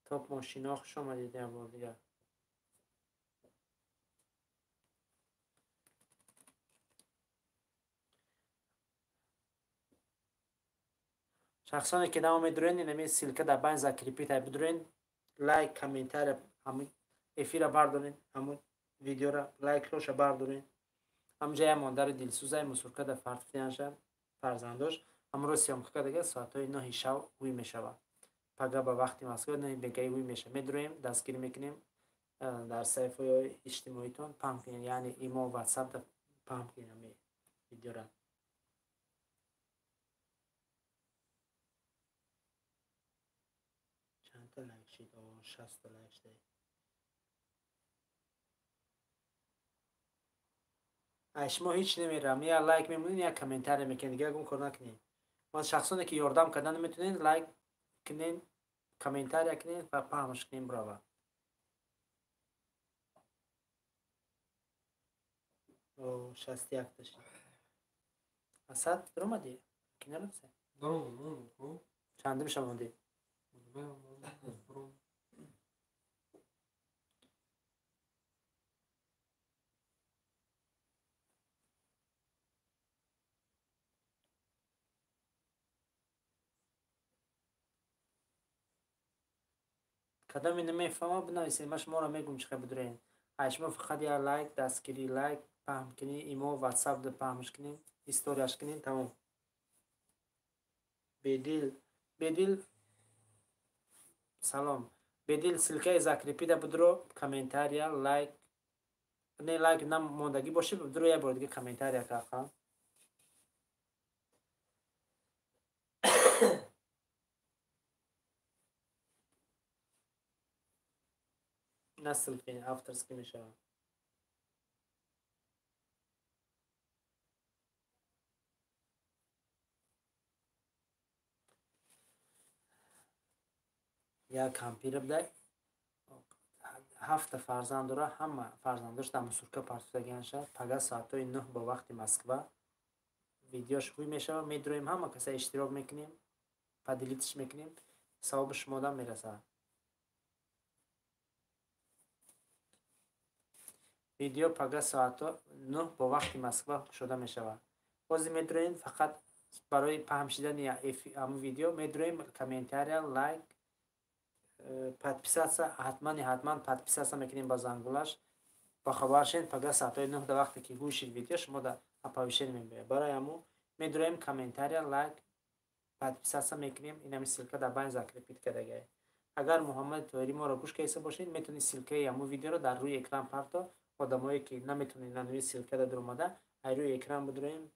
Топ мошино, хуш омадед як бор дигар. Шахсоне ки намо медурен, инами ссылка дар байн закрепитай, бидурен, лайк, комментария, ҳамун эфира бардорен, ҳамун видеора лайкроша бардорен. Ҳамунҷа як модари дилсӯзай мусурка дар фартфиянша фарзандош ҳамро съёмка кардага соатҳои 9 шав ҳуй мешавад. Пага ба вақти Москва 9 бегаи ҳуй мешавад. Медуроем, дастгирӣ мекунем, дар саҳифаҳои иҷтимоитон паҳм кунем, яъне имо, ватсап паҳм кунем ҳамин видеора. Чандта лайк шид? 60 лайк шид. Ай шумо ҳеҷ намерам, я лайк мемонед, я комментария мекунед, дигар ягон кор накунед. Ман шахсоне ки ёрдам кардан наметавонед, лайк кунед, комментария кунед ва паҳмаш кунед бирава. 61 та шид. Асад, даромадӣ? Ки нарафта? Даромадам. Чандимша мондӣ? Кадоме намефаҳма бинависед, ман шуморо мегӯм чӣ хел бидурен. Ай шумо фақат як лайк, дастгирӣ, лайк, паҳм кунӣ, имо, ватсап паҳмш кунӣ, историяш кунӣ, тамом. Бедил, Бедил, салом. Бедил, ссылкаи закрепида бидро, комментария, лайк. Не лайк нам мондагӣ боши, бидро як бор дига комментария карда. На ссылки авторский мешавад. Як кампир буда, 7 фарзанд дора, ҳама фарзандош дар мусурка партофтагианша. Пага соатҳои 9 бо вақти Москва видеош ҳуй мешавад. Медроем, ҳама каса иштирок мекунем, поделитиш мекунем, савоби шумодам мерасад. Видео пага соатҳо 9 бо вақти Москва кушода мешавад. Ҳозир медроем, фақат Барои паҳн шидани ҳамун видео медуроем комментария, лайк, подписаться, ҳатмани ҳатман подписаться мекунем ба зангулаш. Бохабар шен, пага соатҳои 9 да вақте ки гӯшид видео, шумо да оповещение мебиёяд. Барои ҳамун медуроем комментария, лайк, подписаться мекунем. Инами ссылка дар байн закрепить кардагиай. Агар Муҳаммади Тоҳирӣ моро гӯш кайса бошед, метавонед ссылкаи ҳамун видеоро дар рӯи экран парто. Одамое ки наметавонед на ссылка да дуромада, ай рӯи экран бидуроем.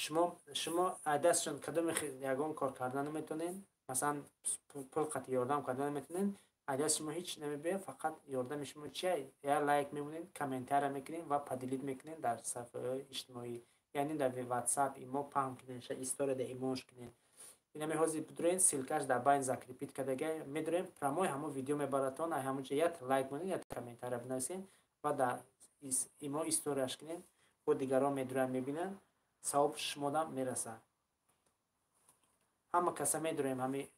Шумо дастшон кадоме ягон кор карда наметонед, масалан пул қати ёрдам карда наметонед, даст шумо ҳеҷ намебиёд, фақат ёрдами шумо чия? Я лайк мемонед, комментария мекунед ва поделить мекунед дар саҳифаҳои иҷтимоӣ, яъне дар WhatsApp, имо паҳн кунед, история да имонш кунед. Инами ҳозир бидуроед, ссылкаш дар байн закрепить кардага, медуроем прямой ҳамон видео мебаратон, ай ҳамон ҷо як лайк монед, як комментария бинависед ва дар имо историяш кунед, бо дигарон медуроянд мебинанд, савоб шумодам мерасад. Ҳама каса медуроем, ҳами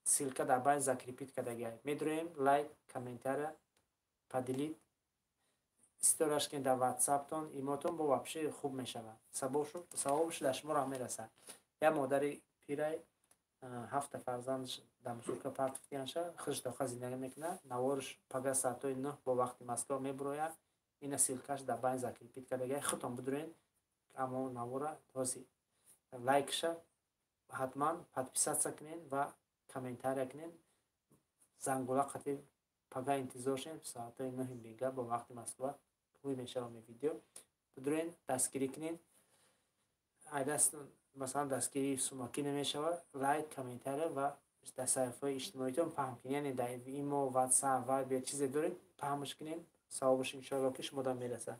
ссылка дар байн закрепить кардагиай. Медуроем лайк, комментария, поделить, историяш кунед дар ватсаптон, имотон, бо вообще хуб мешавад. Савобш дар шуморо ҳам мерасад. Як модари пирай ҳафта фарзандаш дар мусурка партофтиянша, худаш тоқа зиндагӣ мекунад, наворш пага соатҳои 9 бо вақти Москва мебурояд. Ина ссылкаш дар байн закрепить кардагиай. Худтон бидуроед аммо навора ҳозир лайкша ҳатман подписаться кунед ва комментария кунед, зангула қати пага интизор шед, соатҳои 9 бега бо вақти Москва ҳуй мешавад видео. Бидуроед дастгирӣ кунед. Айдаст масалан дастгирии сумакӣ намешавад, лайк, комментария ва дар саҳифаҳои иҷтимоитон паҳн кунед, яъне дар имо, ватсап, вайбер чизе доред, паҳнш кунед, савобаш иншоалло ки шумодам мерасад.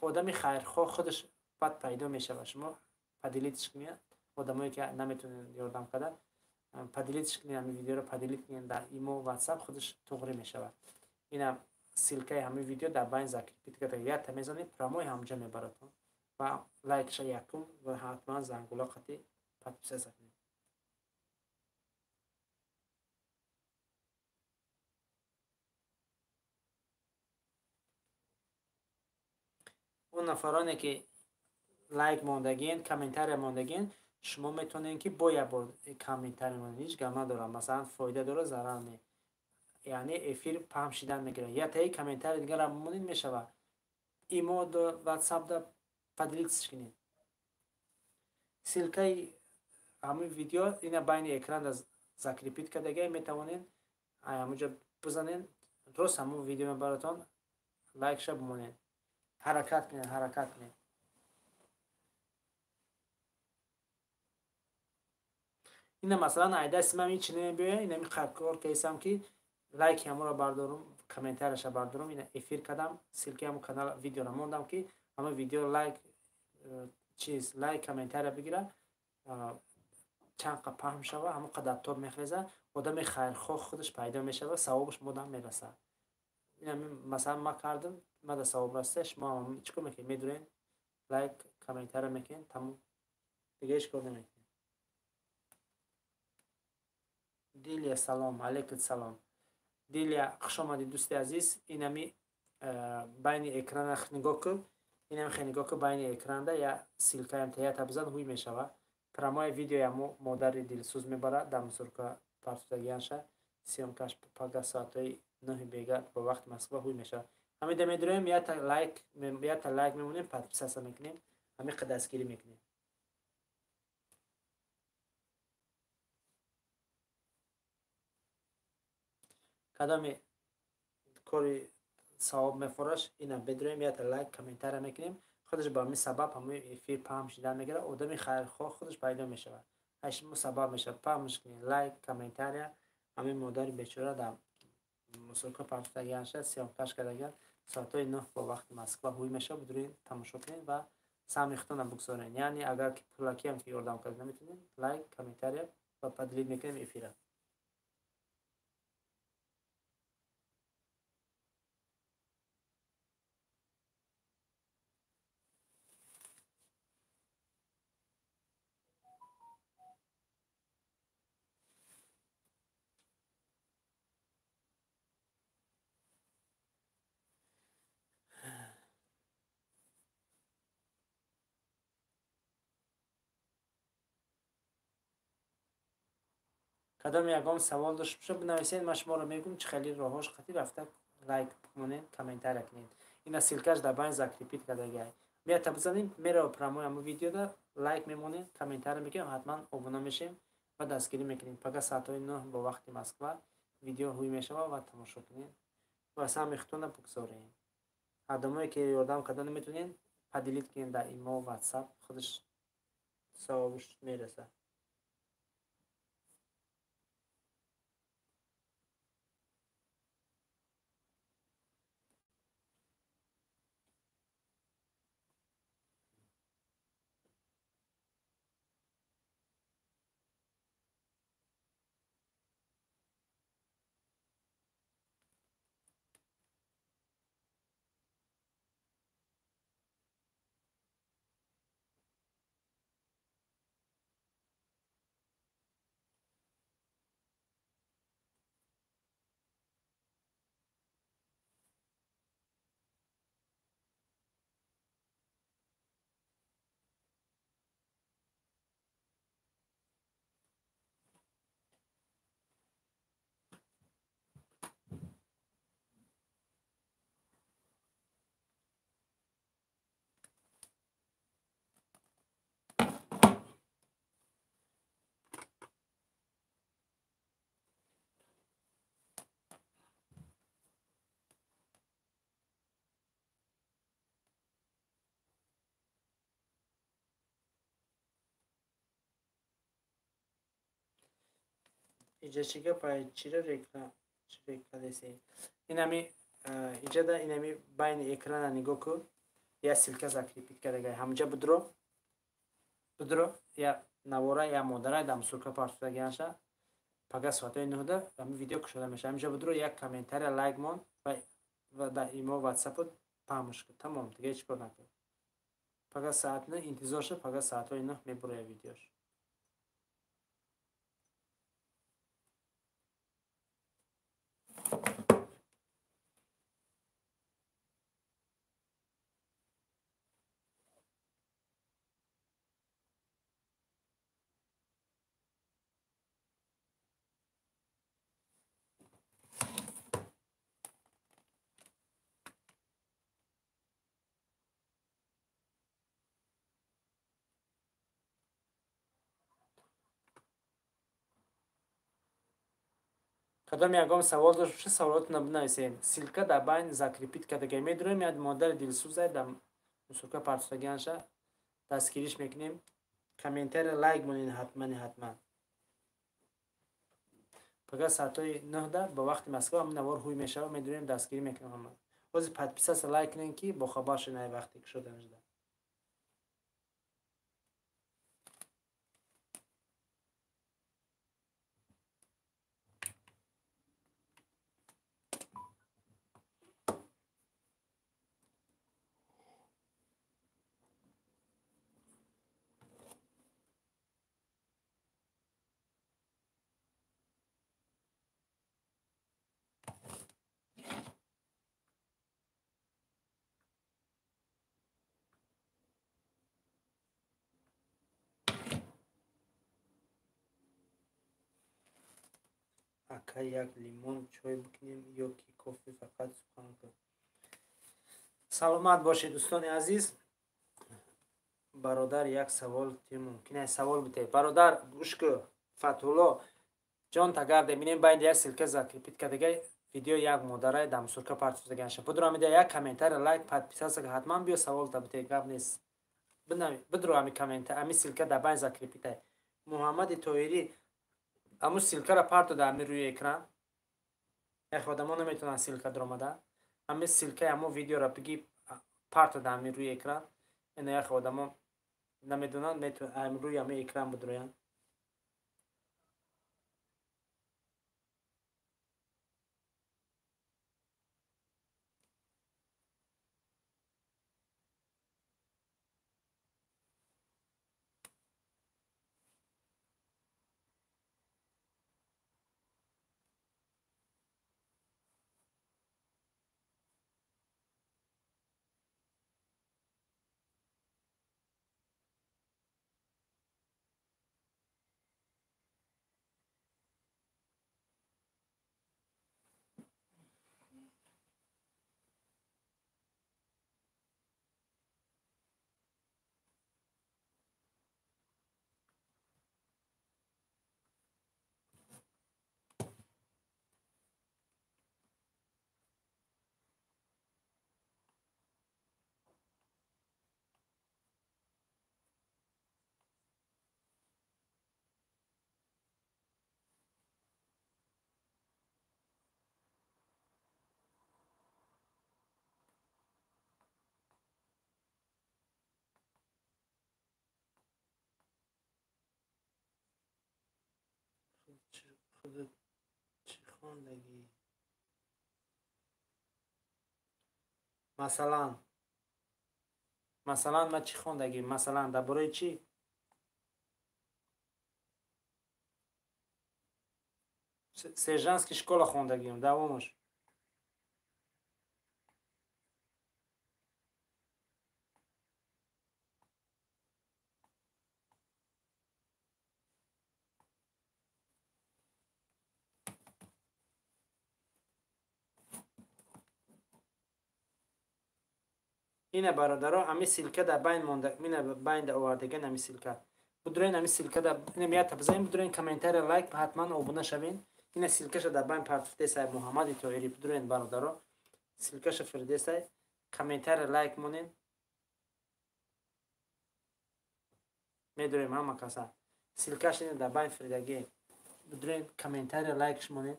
Одами хайрхоҳ худаш баъд пайдо мешавад. Шумо поделитьш кунед, одамое ки наметавонед ёрдам кардан, поделитьш кунед, ҳамин видеоро поделить кунед дар имо, ватсап, худаш туғрӣ мешавад. Ина ссылкаи ҳамин видео дар байн закрепить карда, якта мезанед, прямой ҳамҷо мебаратон ва лайкша якум ва ҳатман зангула қати подписаться кунед. Он нафароне ки лайк мондагиен, комментария мондагиен, шумо метавонед ки бо як бор комментария монед, ҳеҷ гап надорад, масалан фоида дорад, зарар не, яъне эфир паҳн шидан мегирад. Я таи комментария дигарам монед мешавад, имо ватсап да поделитьш кунед. Ссылкаи ҳамин видео ина байни экран да закрепить кардагиай, метавонед ҳамонҷо бизанед, рост ҳамон видео мебаратон, лайкша бимонед. Ҳаракат кунед, ҳаракат кунед. Ина масалан айдаси ман ин чи намебиёяд, инами кор кайсам ки лайки ҳамонро бардорум, комментарияша бардорум, ина эфир кардам, ссылкаи ҳамон канал видеоро мондам ки ҳама видео лайк, чиз лайк, комментария бигира, чанд қа паҳн шава, ҳамон қадар тоб мехеза, одами хайрхоҳ худаш пайдо мешава, савобаш модам мерасад. Ина масалан ман кардам, мада савоб раста, шумо ҳам чӣ кор мекунед? Медуред, лайк, комментария мекунед, тамом. Дига ҳеҷ кор намекунед. Дилия салом, алейкум салом. Дилия, хуш омадӣ дӯсти азиз. Инами байни экрана нигоҳ кун. Инами хе нигоҳ кун байни экранда я ссылкаям таята бизан ҳуй мешавад. Прямое видео ямо модари дилсӯз мебарад дар мусурка партофтагианша. Съёмкаш пага соатҳои 9 бега бо вақти Москва ҳуй мешавад. Ҳамида медуроем, якта лайк мемонем, подписаться мекунем, ҳамин қадр дастгирӣ мекунем. Кадоми кори савоб мефораш, ина бедроем, якта лайк, комментария мекунем, худаш ба ҳамин сабаб ҳамин эфир паҳн шидан мегирад, одами хайрхоҳ худаш пайдо мешавад. Ай шумо сабаб мешавад, паҳнш кунед, лайк, комментария, ҳамин модари бечора дар мусурка партофтагианша, съёмкаш кардагиан, соатҳои 9 бо вақти Москва ҳуй мешавад, бидуред тамошо кунед ва Саҳми худтонро бигзорен. Яъне агар ки пулакиам ки ёрдам карда наметонем, лайк, комментария ва поделить мекунем эфира. Кадом ягон савол дошта бошад, бинависед, ман шуморо мегӯм, чӣ хеле роҳҳош қатӣ рафта лайк монед, комментария кунед. Ина ссылка ш дар байн закрепить кардагиай. Меята бизанем, мерава прямой ҳамун видеода, лайк мемонем, комментария мекунем, ҳатман обуна мешем ва дастгирӣ мекунем. Пага соатҳои 9 бо вақти Москва видео ҳуй мешавад ва тамошо кунед ва саҳми худтонро бигзорем. Одамое ки ёрдам карда наметонед, поделить кунед дар имо, ватсап, худаш савобаш мерасад. Иҷа чӣ гапай? Чиро рекладеси? Инами иҷада инами байни экрана нигоҳ кун, я ссылка закрепить кардагай. Ҳамҷа будро, будро, я навора, я модара дар мусурка партофтагианша. Пага соатҳои 9-да ҳамин видео кушода мешавад. Ҳамҷа будро, як комментария, лайк мон ва дар имо, ватсапот паҳмш кун. Тамом, дига ҳеҷ кор накун. Пага соат 9 интизор шав, пага соатҳои 9 мебурояд видеош. Кадом ягон савол дошт бошад, саволотонро бинависед. Ссылка дар байн закрепить кардагай. Медурем, як модари дилсӯзай дар мусурка партофтагианша дастгириш мекунем. Комментария, лайк монед ҳатмани ҳатман. Пага соатҳои 9-да ба вақти Москва ҳамин навор ҳуй мешавад, медурем, дастгирӣ мекунем ҳама. Ҳозир подписаться, лайк кунед, ки бохабар шавед ай вақте кушода мешавад. Ака, як лимон чой бикунем ё ки кофе, фақат сухан кун. Саломат бошед, дӯстони азиз. Бародар, як савол ти мумкин аст савол бите. Бародар, гӯш кун, Фатҳулло ҷон, тагарде бинем, байни як ссылка закрепить кардагай, видео як модарай дар мусурка партофтаганша. Будро ҳамида як комментария, лайк, подписаться, ҳатман биё саволта бите, гап нест. Бидро ҳами комментар, ҳами ссылка дар байн закрепить ай. Муҳаммади Тоҳирӣ аму ссылка ра парто дар ҳами рӯи экран. Яхе одамо наметавонанд ссылка даромада. Ҳами ссылка и ҳамо видеора биги, парто дар ҳами рӯи экран. Ина яхе одамо намедонанд, метавонанд рӯи ҳамин экран бидроянд. Чӣ хондагӣ? Масалан ман чӣ хондагӣ? Масалан дар бораи чӣ? Сержантский школа хондагиам, давомаш. Ина бародаро, ами ссылка дар байн монда, ина байн да овардаган ами ссылка. Будурен ами ссылка да ина мията бизанем, будурен комментария, лайк, ҳатман обуна шавен. Ина ссылкаша дар байн партуфтесай Муҳаммади Тоҳирӣ. Будурен бародаро, ссылкаша фирдесай, комментария, лайк монен. Медурем ҳама каса. Ссылкаша ина дар байн фирдагӣ. Будурен комментария, лайкш монен.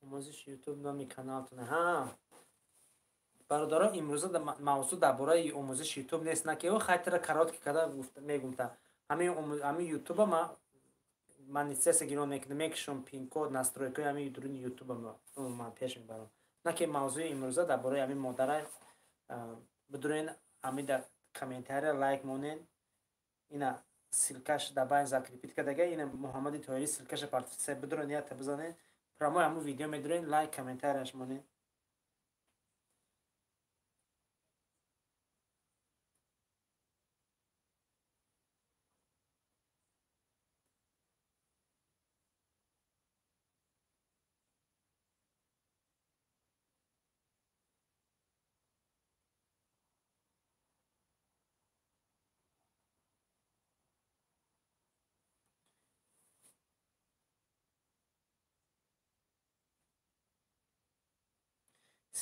Омӯзиши ютуб номи каналтона. Ҳа, бародаро, имрӯза мавзӯъ дар бораи омӯзиши ютуб нест, на ки ӯ хайтра короткий када мегумта. Ҳамин ютуба ма монетизация гирон мекунам, мекушам пин-код, настройкаи ҳамин дуруни ютуба ман пеш мебарам. На ки мавзӯи имрӯза дар бораи ҳамин модара. Бидурен ҳамин дар комментария лайк монен. Ина ссылкаш дар байн закрепить кардага, ина Муҳаммади Тоҳирӣ ссылкаша партуфтесай, бидурен ята бизанен. Прямой ҳамун видео медурен, лайк, комментарияш монед.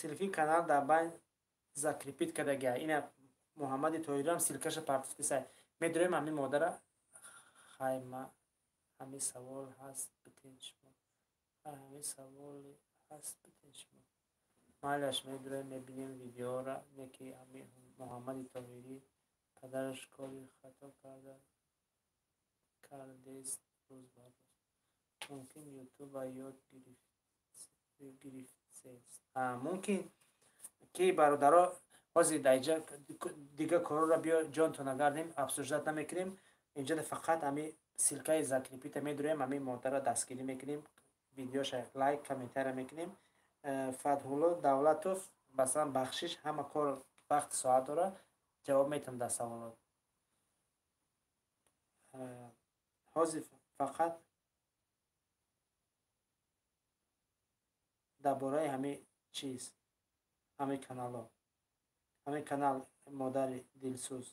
Ссылки канал дар байн закрепить кардагия. Ина Муҳаммади Тоҳириам ссылкаша партуфтесай. Медурем ҳамин модара. Хайма ҳамин савол ҳаст битен шумо. Ҳамин саволе ҳаст битен шумо. Майлаш медурем, мебинем видеора, не ки ҳамин Муҳаммади Тоҳирӣ падараш кори хато кардест рӯз ба рӯз. Мумкин ютуба ёд гирифт. Мумкин ки бародаро ҳозир дар инҷа дига корора биё ҷонто нагардем, обсуждать намекунем. Инҷа фақат ҳами ссылкаи закрепита медурем, ҳамин модара дастгирӣ мекунем, видеоша лайк, комментария мекунем. Фатҳулло Давлатов, масалан, бахшиш, ҳама кор вақти соат дора, ҷавоб метам дар саволот. Ҳозир фақат дар бораи ҳамин чиз, ҳамин каналҳо, ҳамин канал модари дилсӯз.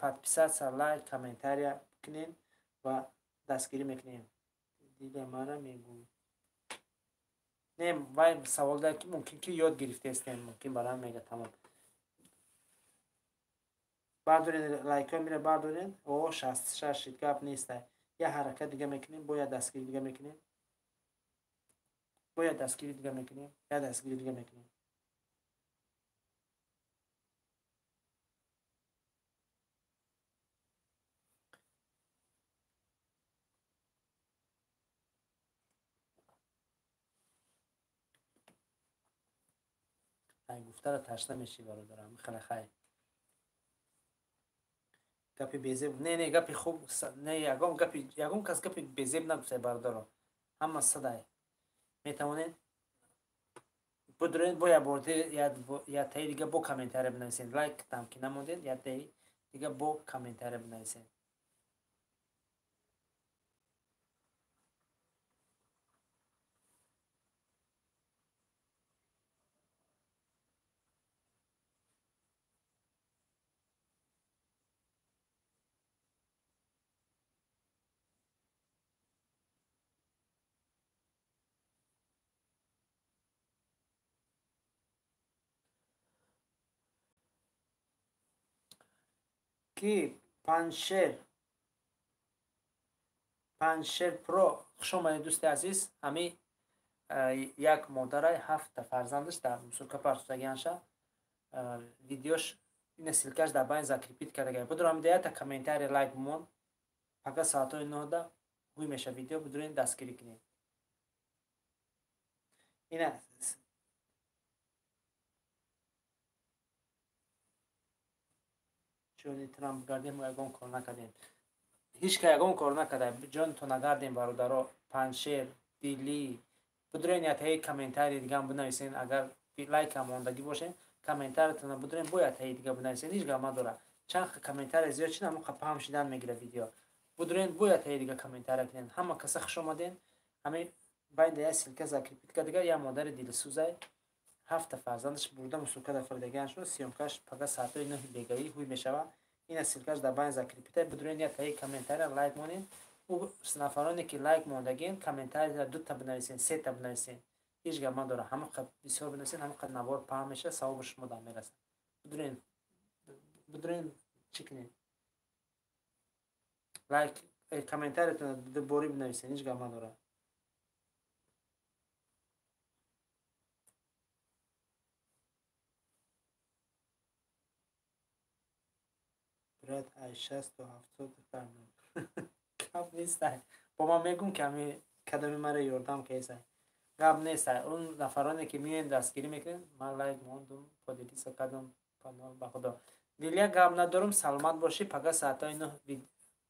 Подписаться, лайк, комментария кунем ва дастгирӣ мекунем. Дила мара мегӯй. Не, вай савол дар ки мумкин ки ёд гирифтестем, мумкин барам мега тамом. Бардорен лайкҳо мира бардорен. О, 66 шид, гап нестай. Я ҳаракат дига мекунем, бо я дастгирӣ дига мекунем, бо я дастгирӣ дига мекунем, я дастгирӣ дига мекунем. Ай гуфтара ташна мешӣ, бародарам, хеле хайр. Гапи безеб не, не, гапи хуб не, ягон гапи, ягон кас гапи безеб нагуфтай, бародаро, ҳама садай. Метавонед бидуред, бо як бор яктаи дига бо комментария бинависед, лайк там ки намондед, яктаи дига бо комментария бинависед. Ки Паншер, Паншер Про, хуш омадед, дӯсти азиз. Ҳами як модарай ҳафта фарзандаш дар мусурка партофтагианша, видеош ина ссылка ш дар байн закрепить кардагай. Будур ҳамида якта комментарий, лайк бимон, пага соатҳои 9-да ҳуй меша видео, бидурен, дастгирӣ кунед. Ина ҷони Трамп гардем, мо ягон кор накардем, ҳеҷ ка ягон кор накарда, ҷонто нагардем, бародаро. Паншер дилӣ, бидурен, ятаи комментарий дигам бинависен. Агар лайкам мондагӣ бошен, комментариятона бидурен, бо ятаи дига бинависен, ҳеҷ гап надора. Чанд комментария зиёд шид, ҳамон паҳм шидан мегира видео. Бидурен, бо ятаи дига комментария кунен. Ҳама каса хуш омаден. Ҳами байнда я ссылка закрепить кардага, я модари дилсӯзай, ҳафта фарзандаш бурда мусурка дар фаридагиан шуд. Съёмка ш пага соатҳои 9-и бегаӣ ҳуй мешава. Ина ссылка ш дар байн закрепить а. Бидурен, я таи комментария, лайк монед. Ӯ нафароне ки лайк мондагин, комментария дута бинависен, сета бинависен, ҳеҷ гап надора. Ҳамон қад бисёр бинависен, ҳамон қад навор паҳн мешава, савоби шумо дар мерасад. Бидурен, бидурен, чӣ кунед, лайк, комментариятона дуборӣ бинависен, ҳеҷ гап надора. Брат, ай 60 то 70 фармон, гап нестай. Бо ман мегум, ки ҳами кадоми мара ёрдам кесай, гап нестай. Он нафароне ки меоем, дастгирӣ мекунем. Ман лайк мондум, поделиться кардам, ба худо, Дилия, гап надорум, саломат бошӣ. Пага соатҳои 9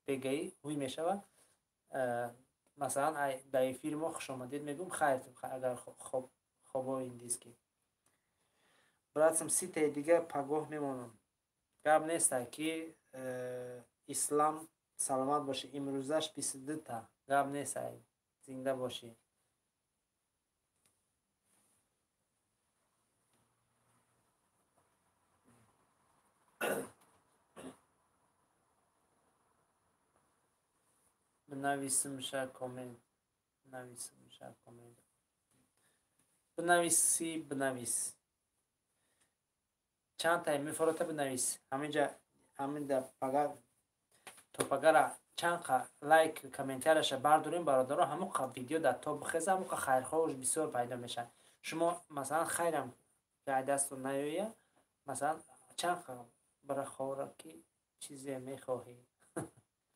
бегаӣ ҳуй мешавад. Масалан, ба эфири мо хушомадед мегӯм. Хайр, агар хобо индийский братсам, ситаи дига пагоҳ мемонам, гап нестай. Ки Ислам, саломат бошӣ. Имрӯзаш 22-та, гап нестай, зинда бошӣ. Бинависимша коммент, бинависимша коммент, бинависи, бинавис, чанд тай мефорота, бинавис. Ҳаминҷа, ҳаминда пага то пагара чанд қа лайк, комментарияша бардорем, бародаро, ҳамон қа видео дар топ бихеза, ҳамон қа хайрхоҳуш бисёр пайдо мешавад. Шумо, масалан, хайрам дастон наёя, масалан, чанд қа барахора ки чизе мехоҳӣ,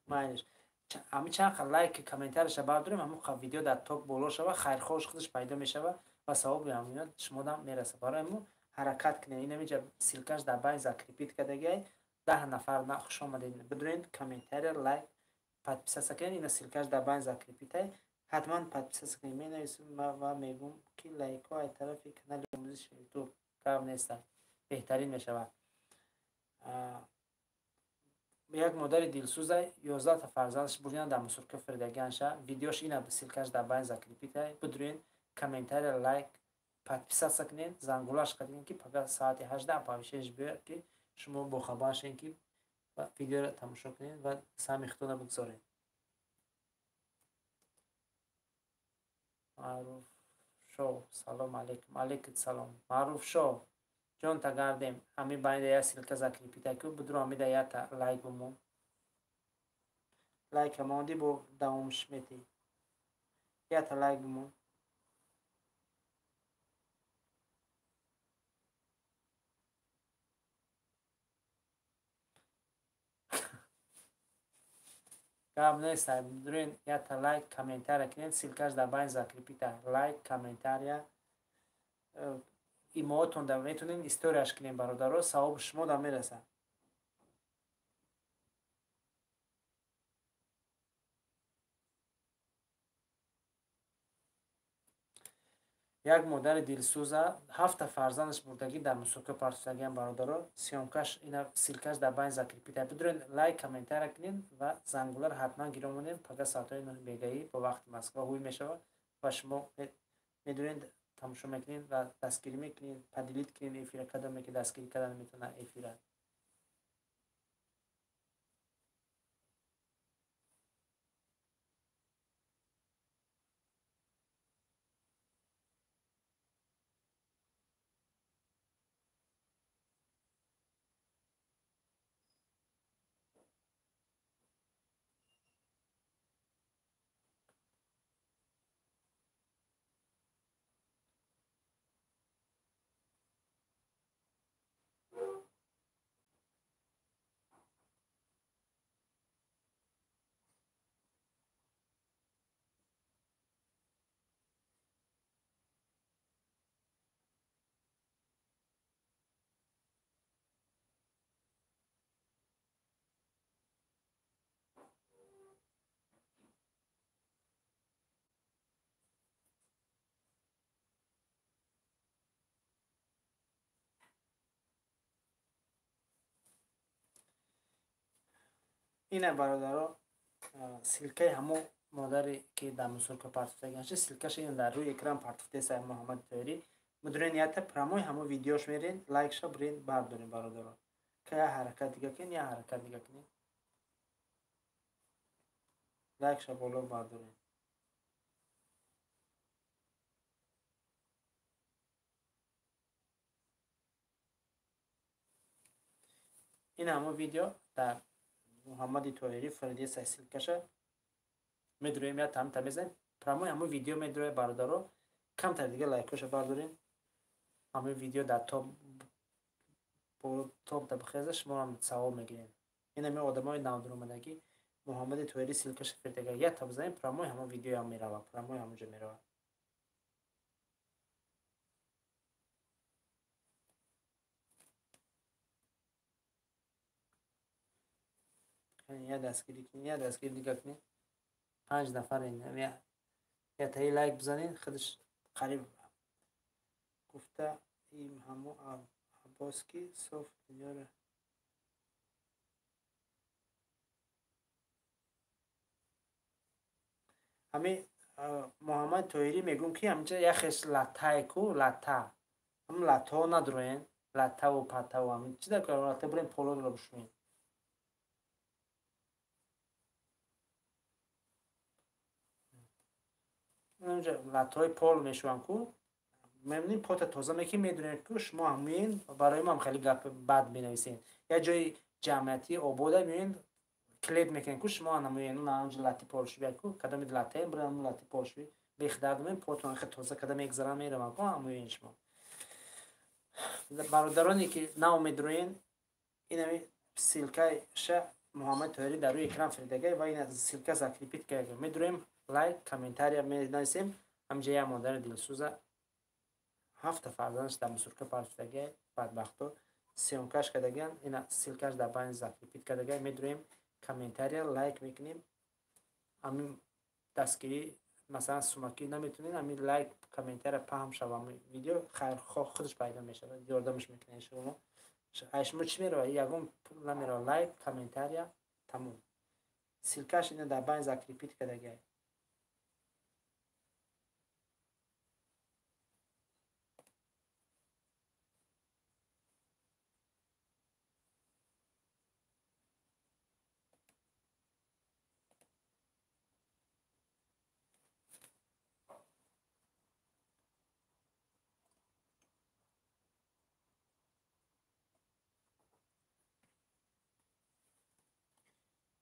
майлиш. Ҳамин чанд қа лайк, комментарияша бардорем, ҳамон қа видео дар топ боло шава, хайрхоҳуш худаш пайдо мешава ва савоби ҳамино шумодам мерасад. Барои мо ҳаракат кунем. Инамиҷа ссылка ш дар байн закрепить кардагиай. 10 нафар на хуш омадед. Бидурен, комментария, лайк, подписаться кунед. Ина ссылка ш дар байн закрепить ай, ҳатман подписаться кунед. Менависам ва мегӯм, ки лайкҳо ай тарафи канали омӯзиши Ютуб, гап неста, беҳтарин мешавад. Як модари дилсӯзай, 11-та фарзандаш бурдина дар мусурка фирдагианша. Видеош ина ссылка ш дар байн закрепить ай. Бидурен, комментария, лайк, подписаться кунед, зангулаш кардем, ки пага соати 18 оповещение ш биёяд, ки шумо бохабар шавед, ки видеоро тамошо кунед ва саҳми худтонро бигзоред. Маъруфшо, салом алейкум. Алейкум салом, Маъруфшо, ҷонта гардем. Ҳами байнда як ссылка закрепить а ку, будро, ҳамида якта лайк бумон. Лайка монди, бо давомш метӣ. Ята лайк бимон. Гап нест, дурен ята лайк, комментария кунед, ссылкаш дар байн закрепита. Лайк, комментария, имоотон да метонед историяш кунед, бародаро, савоби шумо да мерасад. Як модари дилсӯза ҳафта фарзандаш бурдагӣ дар мусока партофтагиам, бародаро, съёмкаш ина ссылкаш дар байн закрепита. Бидурен лайк, комментария кунед ва зангуларо ҳатман гиро монед. Пага соатҳои 9 бегаӣ бо вақти Москва ҳуй мешавад ва шумо медурен тамошо мекунед ва дастгирӣ мекунед, поделить кунед эфира, кадоме ки дастгирӣ карда наметавонад эфира. Ина бародаро, ссылкаи ҳамо модаре ки дар мусорка партофтагиаш, ссылкаш ина дар рӯи экран партофтеса Муҳаммади Тоҳирӣ. Мудирен ята прямой ҳамо видеош мерен, лайкша бирен бардорен, бародаро. Ка я ҳаракат дига кунед, я ҳаракат дига кунед. Лайкша боло бардорен. Ин ҳамо видео дар Муҳаммади Тоҳирӣ фардеса ссылкаша медроем, я там мезанем. Прямой ҳамо видео медроем, бародаро. Камтар дига лайкоша бардорем. Ҳамаи видео дар топ да бихеза, шумоам савоб мегирем. Ин ҳами одамои навдуромадагӣ Муҳаммади Тоҳирӣ ссылкаша фирдага. Я та бизанем, прямой ҳамо видеоам мерава, прямой ҳамонҷо мерава. Я дастгирӣ кунед, я дастгирӣ дига кунед. 5 нафар я таи лайк бизанед, худаш қариб гуфта им ҳамо Аббос ки соф дунёро ҳами Муҳаммад Тоҳирӣ мегӯм ки ҳаминҷа яхеш латтае ку латта, ҳам латтаҳо надроен, латтаву паттаву ҳамин чи дар латта бурем полонро бишӯем. Латтаҳои пол мешӯям ку, мебинем пота тоза мекунем, медонем ку шумо ҳамин барои мо хеле гап бад менависед. Як ҷои ҷамъиятӣ обода меоен клеп мекунем ку шумо ҳамин анҷа латти полшӯя ку, кадоми латтаем бирам латти полшӯи бехдард мем, потон хеле тоза када мегзарам меравам ку ҳамин шумо. Бародароне ки нав медроен, инами ссылкаша Муҳаммад Тоҳирӣ дар рӯи экран фирдагай ва ина ссылка закрепить карда. Медроем, лайк, комментария менависем. Ҳамҷа як модари дилсӯза ҳафта фарзандаш дар мусурка партофтагай, бадбахто съёмкаш кардагиан, ина ссылкаш дар байн закрепить кардагай. Медроем, комментария, лайк мекунем. Ҳамин дастгирӣ масалан сумакӣ наметонед, ҳамин лайк, комментария паҳн шава, ҳамин видео хайрхоҳ худаш пайдо мешавад, ёрдамаш мекунед шумо. Ай шумо чӣ мерава? Ягон пул намерава, лайк, комментария, тамом. Ссылкаш ина дар байн закрепить кардагай.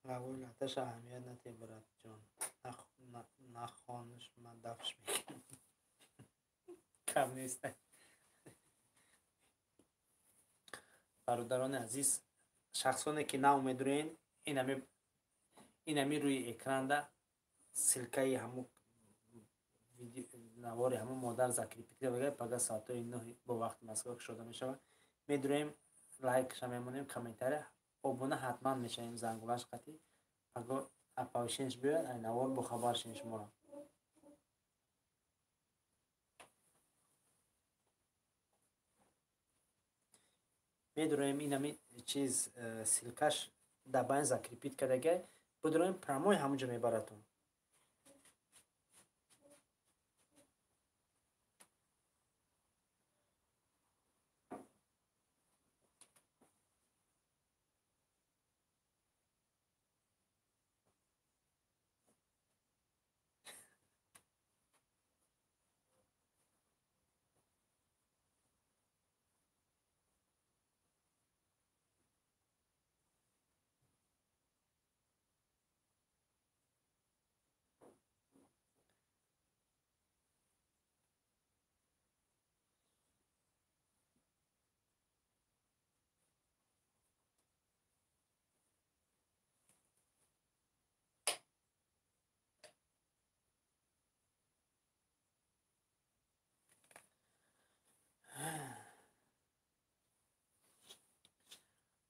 Лавои латаша аҳамият натиҳ, братҷон. Нахонаш ман дафш мекунам. Кам нест. Бародарони азиз, шахсоне ки нав медурен, инами рӯи экранда ссылкаи ҳамун навори ҳамун модар закрепить карда, пага соатҳои 9 бо вақти Москва кушода мешавад. Медуроем, лайкша мемонем, комментария, обуна ҳатман мешавем, зангулаш қатӣ. Паго оповещениш биёяд, ай навор бохабар шин шуморо. Медуроем, инами чиз ссылкаш дар байн закрепить кардагай, будуроем, прямой ҳамунҷо мебаратон.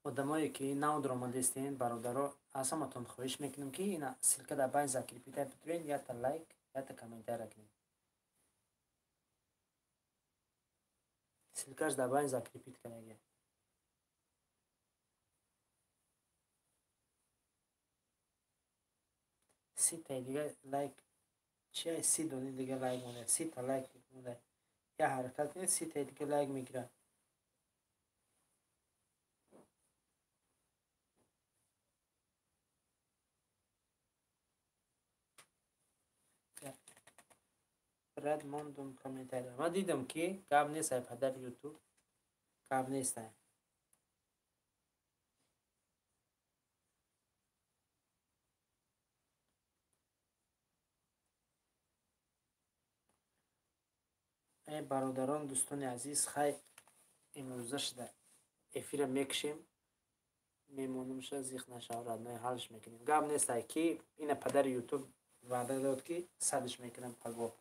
Одамое ки нав даромадистен, бародаро, аз ҳаматон хоҳиш мекунем, ки ина ссылка дар байн закрепить битурен, якта лайк, якта комментария кунед. Ссылкаш дар байн закрепить кардагия. Ситаи дига лайк чия, 30 дони дига лайк монда, 30та лайк монда. Я ҳаракат кунед, 30таи дига лайк мегирад. Рад мондум комментария. Ман дидам, ки гап нест, ай падари Ютуб гап нест. Эй бародарон, дӯстони азиз, хай имрӯза шуда эфира мекушем, мемонумша, зиқ нашав, родной, ҳалш мекунем. Гап нест, ай ки ина падари Ютуб ваъда дод, ки садш мекунам паго.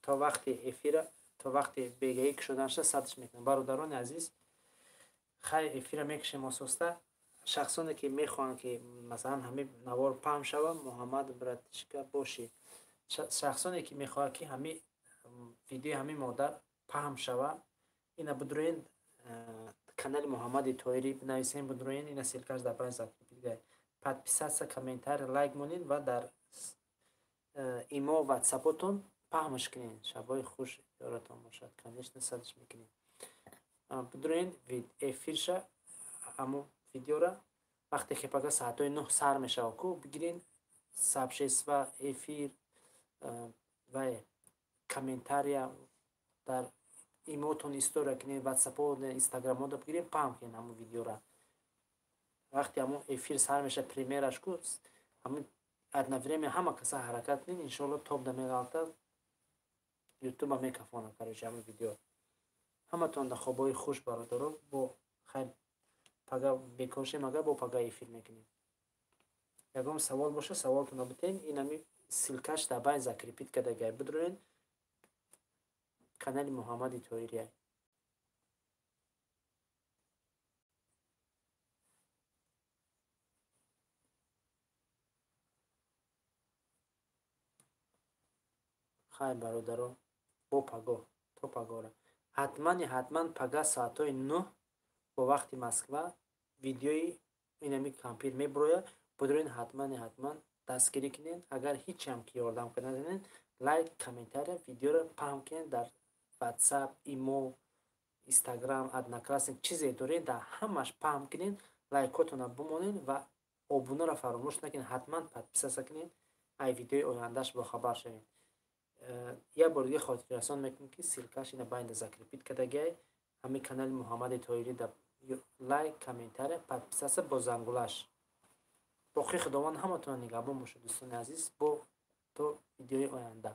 То вақти эфира, то вақти бегаӣ кушоданша садш мекунам. Бародарони азиз, хай эфира мекушем ососта. Шахсоне ки мехоҳанд, ки масалан ҳамин навор паҳн шава, Муҳаммад братишка бошӣ. Шахсоне ки мехоҳад, ки ҳамин видеои ҳамин модар паҳн шава, ина бидуроен, канали Муҳаммади Тоирӣ бинависем, бидуроен, ина ссылкаш дар байн закрепить. Подписаться, комментарий, лайк монед ва дар имо, ватсапотон паҳмаш кунед. Шабҳои хуш ёратон бошад. Конечно, садш мекунем. Бидуроен эфирша, ҳамун видеора вақте ки пага соатҳои 9 сар мешава ку, бигирен сообщества, эфир ва комментария дар имотон история кунед, ватсапо, инстаграмода бигирен, паҳм кунед ҳамун видеора. Вақте ҳамун эфир сар мешава, премьераш ку, ҳамун одновременно ҳама каса ҳаракат кунед, иншоалло топ да меғалтад, ютуба мекафонад, короче, ҳамун видео. Ҳаматон дар хобҳои хуш, бародаро, бо хайр, пага бекор шем, агар бо пага эфир мекунем. Ягон савол боша, саволтонро битен, инами ссылкаш дар байн закрепить кардагай, бидуроен канали Муҳаммади Тоирия. Хайр, бародаро, бо пагоҳ, то пагоҳра. Ҳатмани ҳатман пага соатҳои 9 бо вақти Москва видеои инами кампир мебурояд. Бидуроен, ҳатмани ҳатман дастгирӣ кунед. Агар ҳечам ки ёрдам карда натавонед, лайк, комментария, видеоро паҳн кунед дар ватсап, имо, инстаграм, одноклассник, чизе доред, дар ҳамаш паҳн кунед, лайкотонро бимонед ва обунаро фаромӯш накунед, ҳатман подписаться кунед, ай видеои ояндаш бохабар шавед. Як бор дига хотиррасон мекунем, ки ссылкаш ина байнда закрепить кардагиай, ҳамин канали Муҳаммади Тоирӣ, дар лайк, комментария, подписаться бо зангулаш. Боқӣ Худованд ҳаматона нигаҳбон бошад, дӯстони азиз, бо то видеои оянда.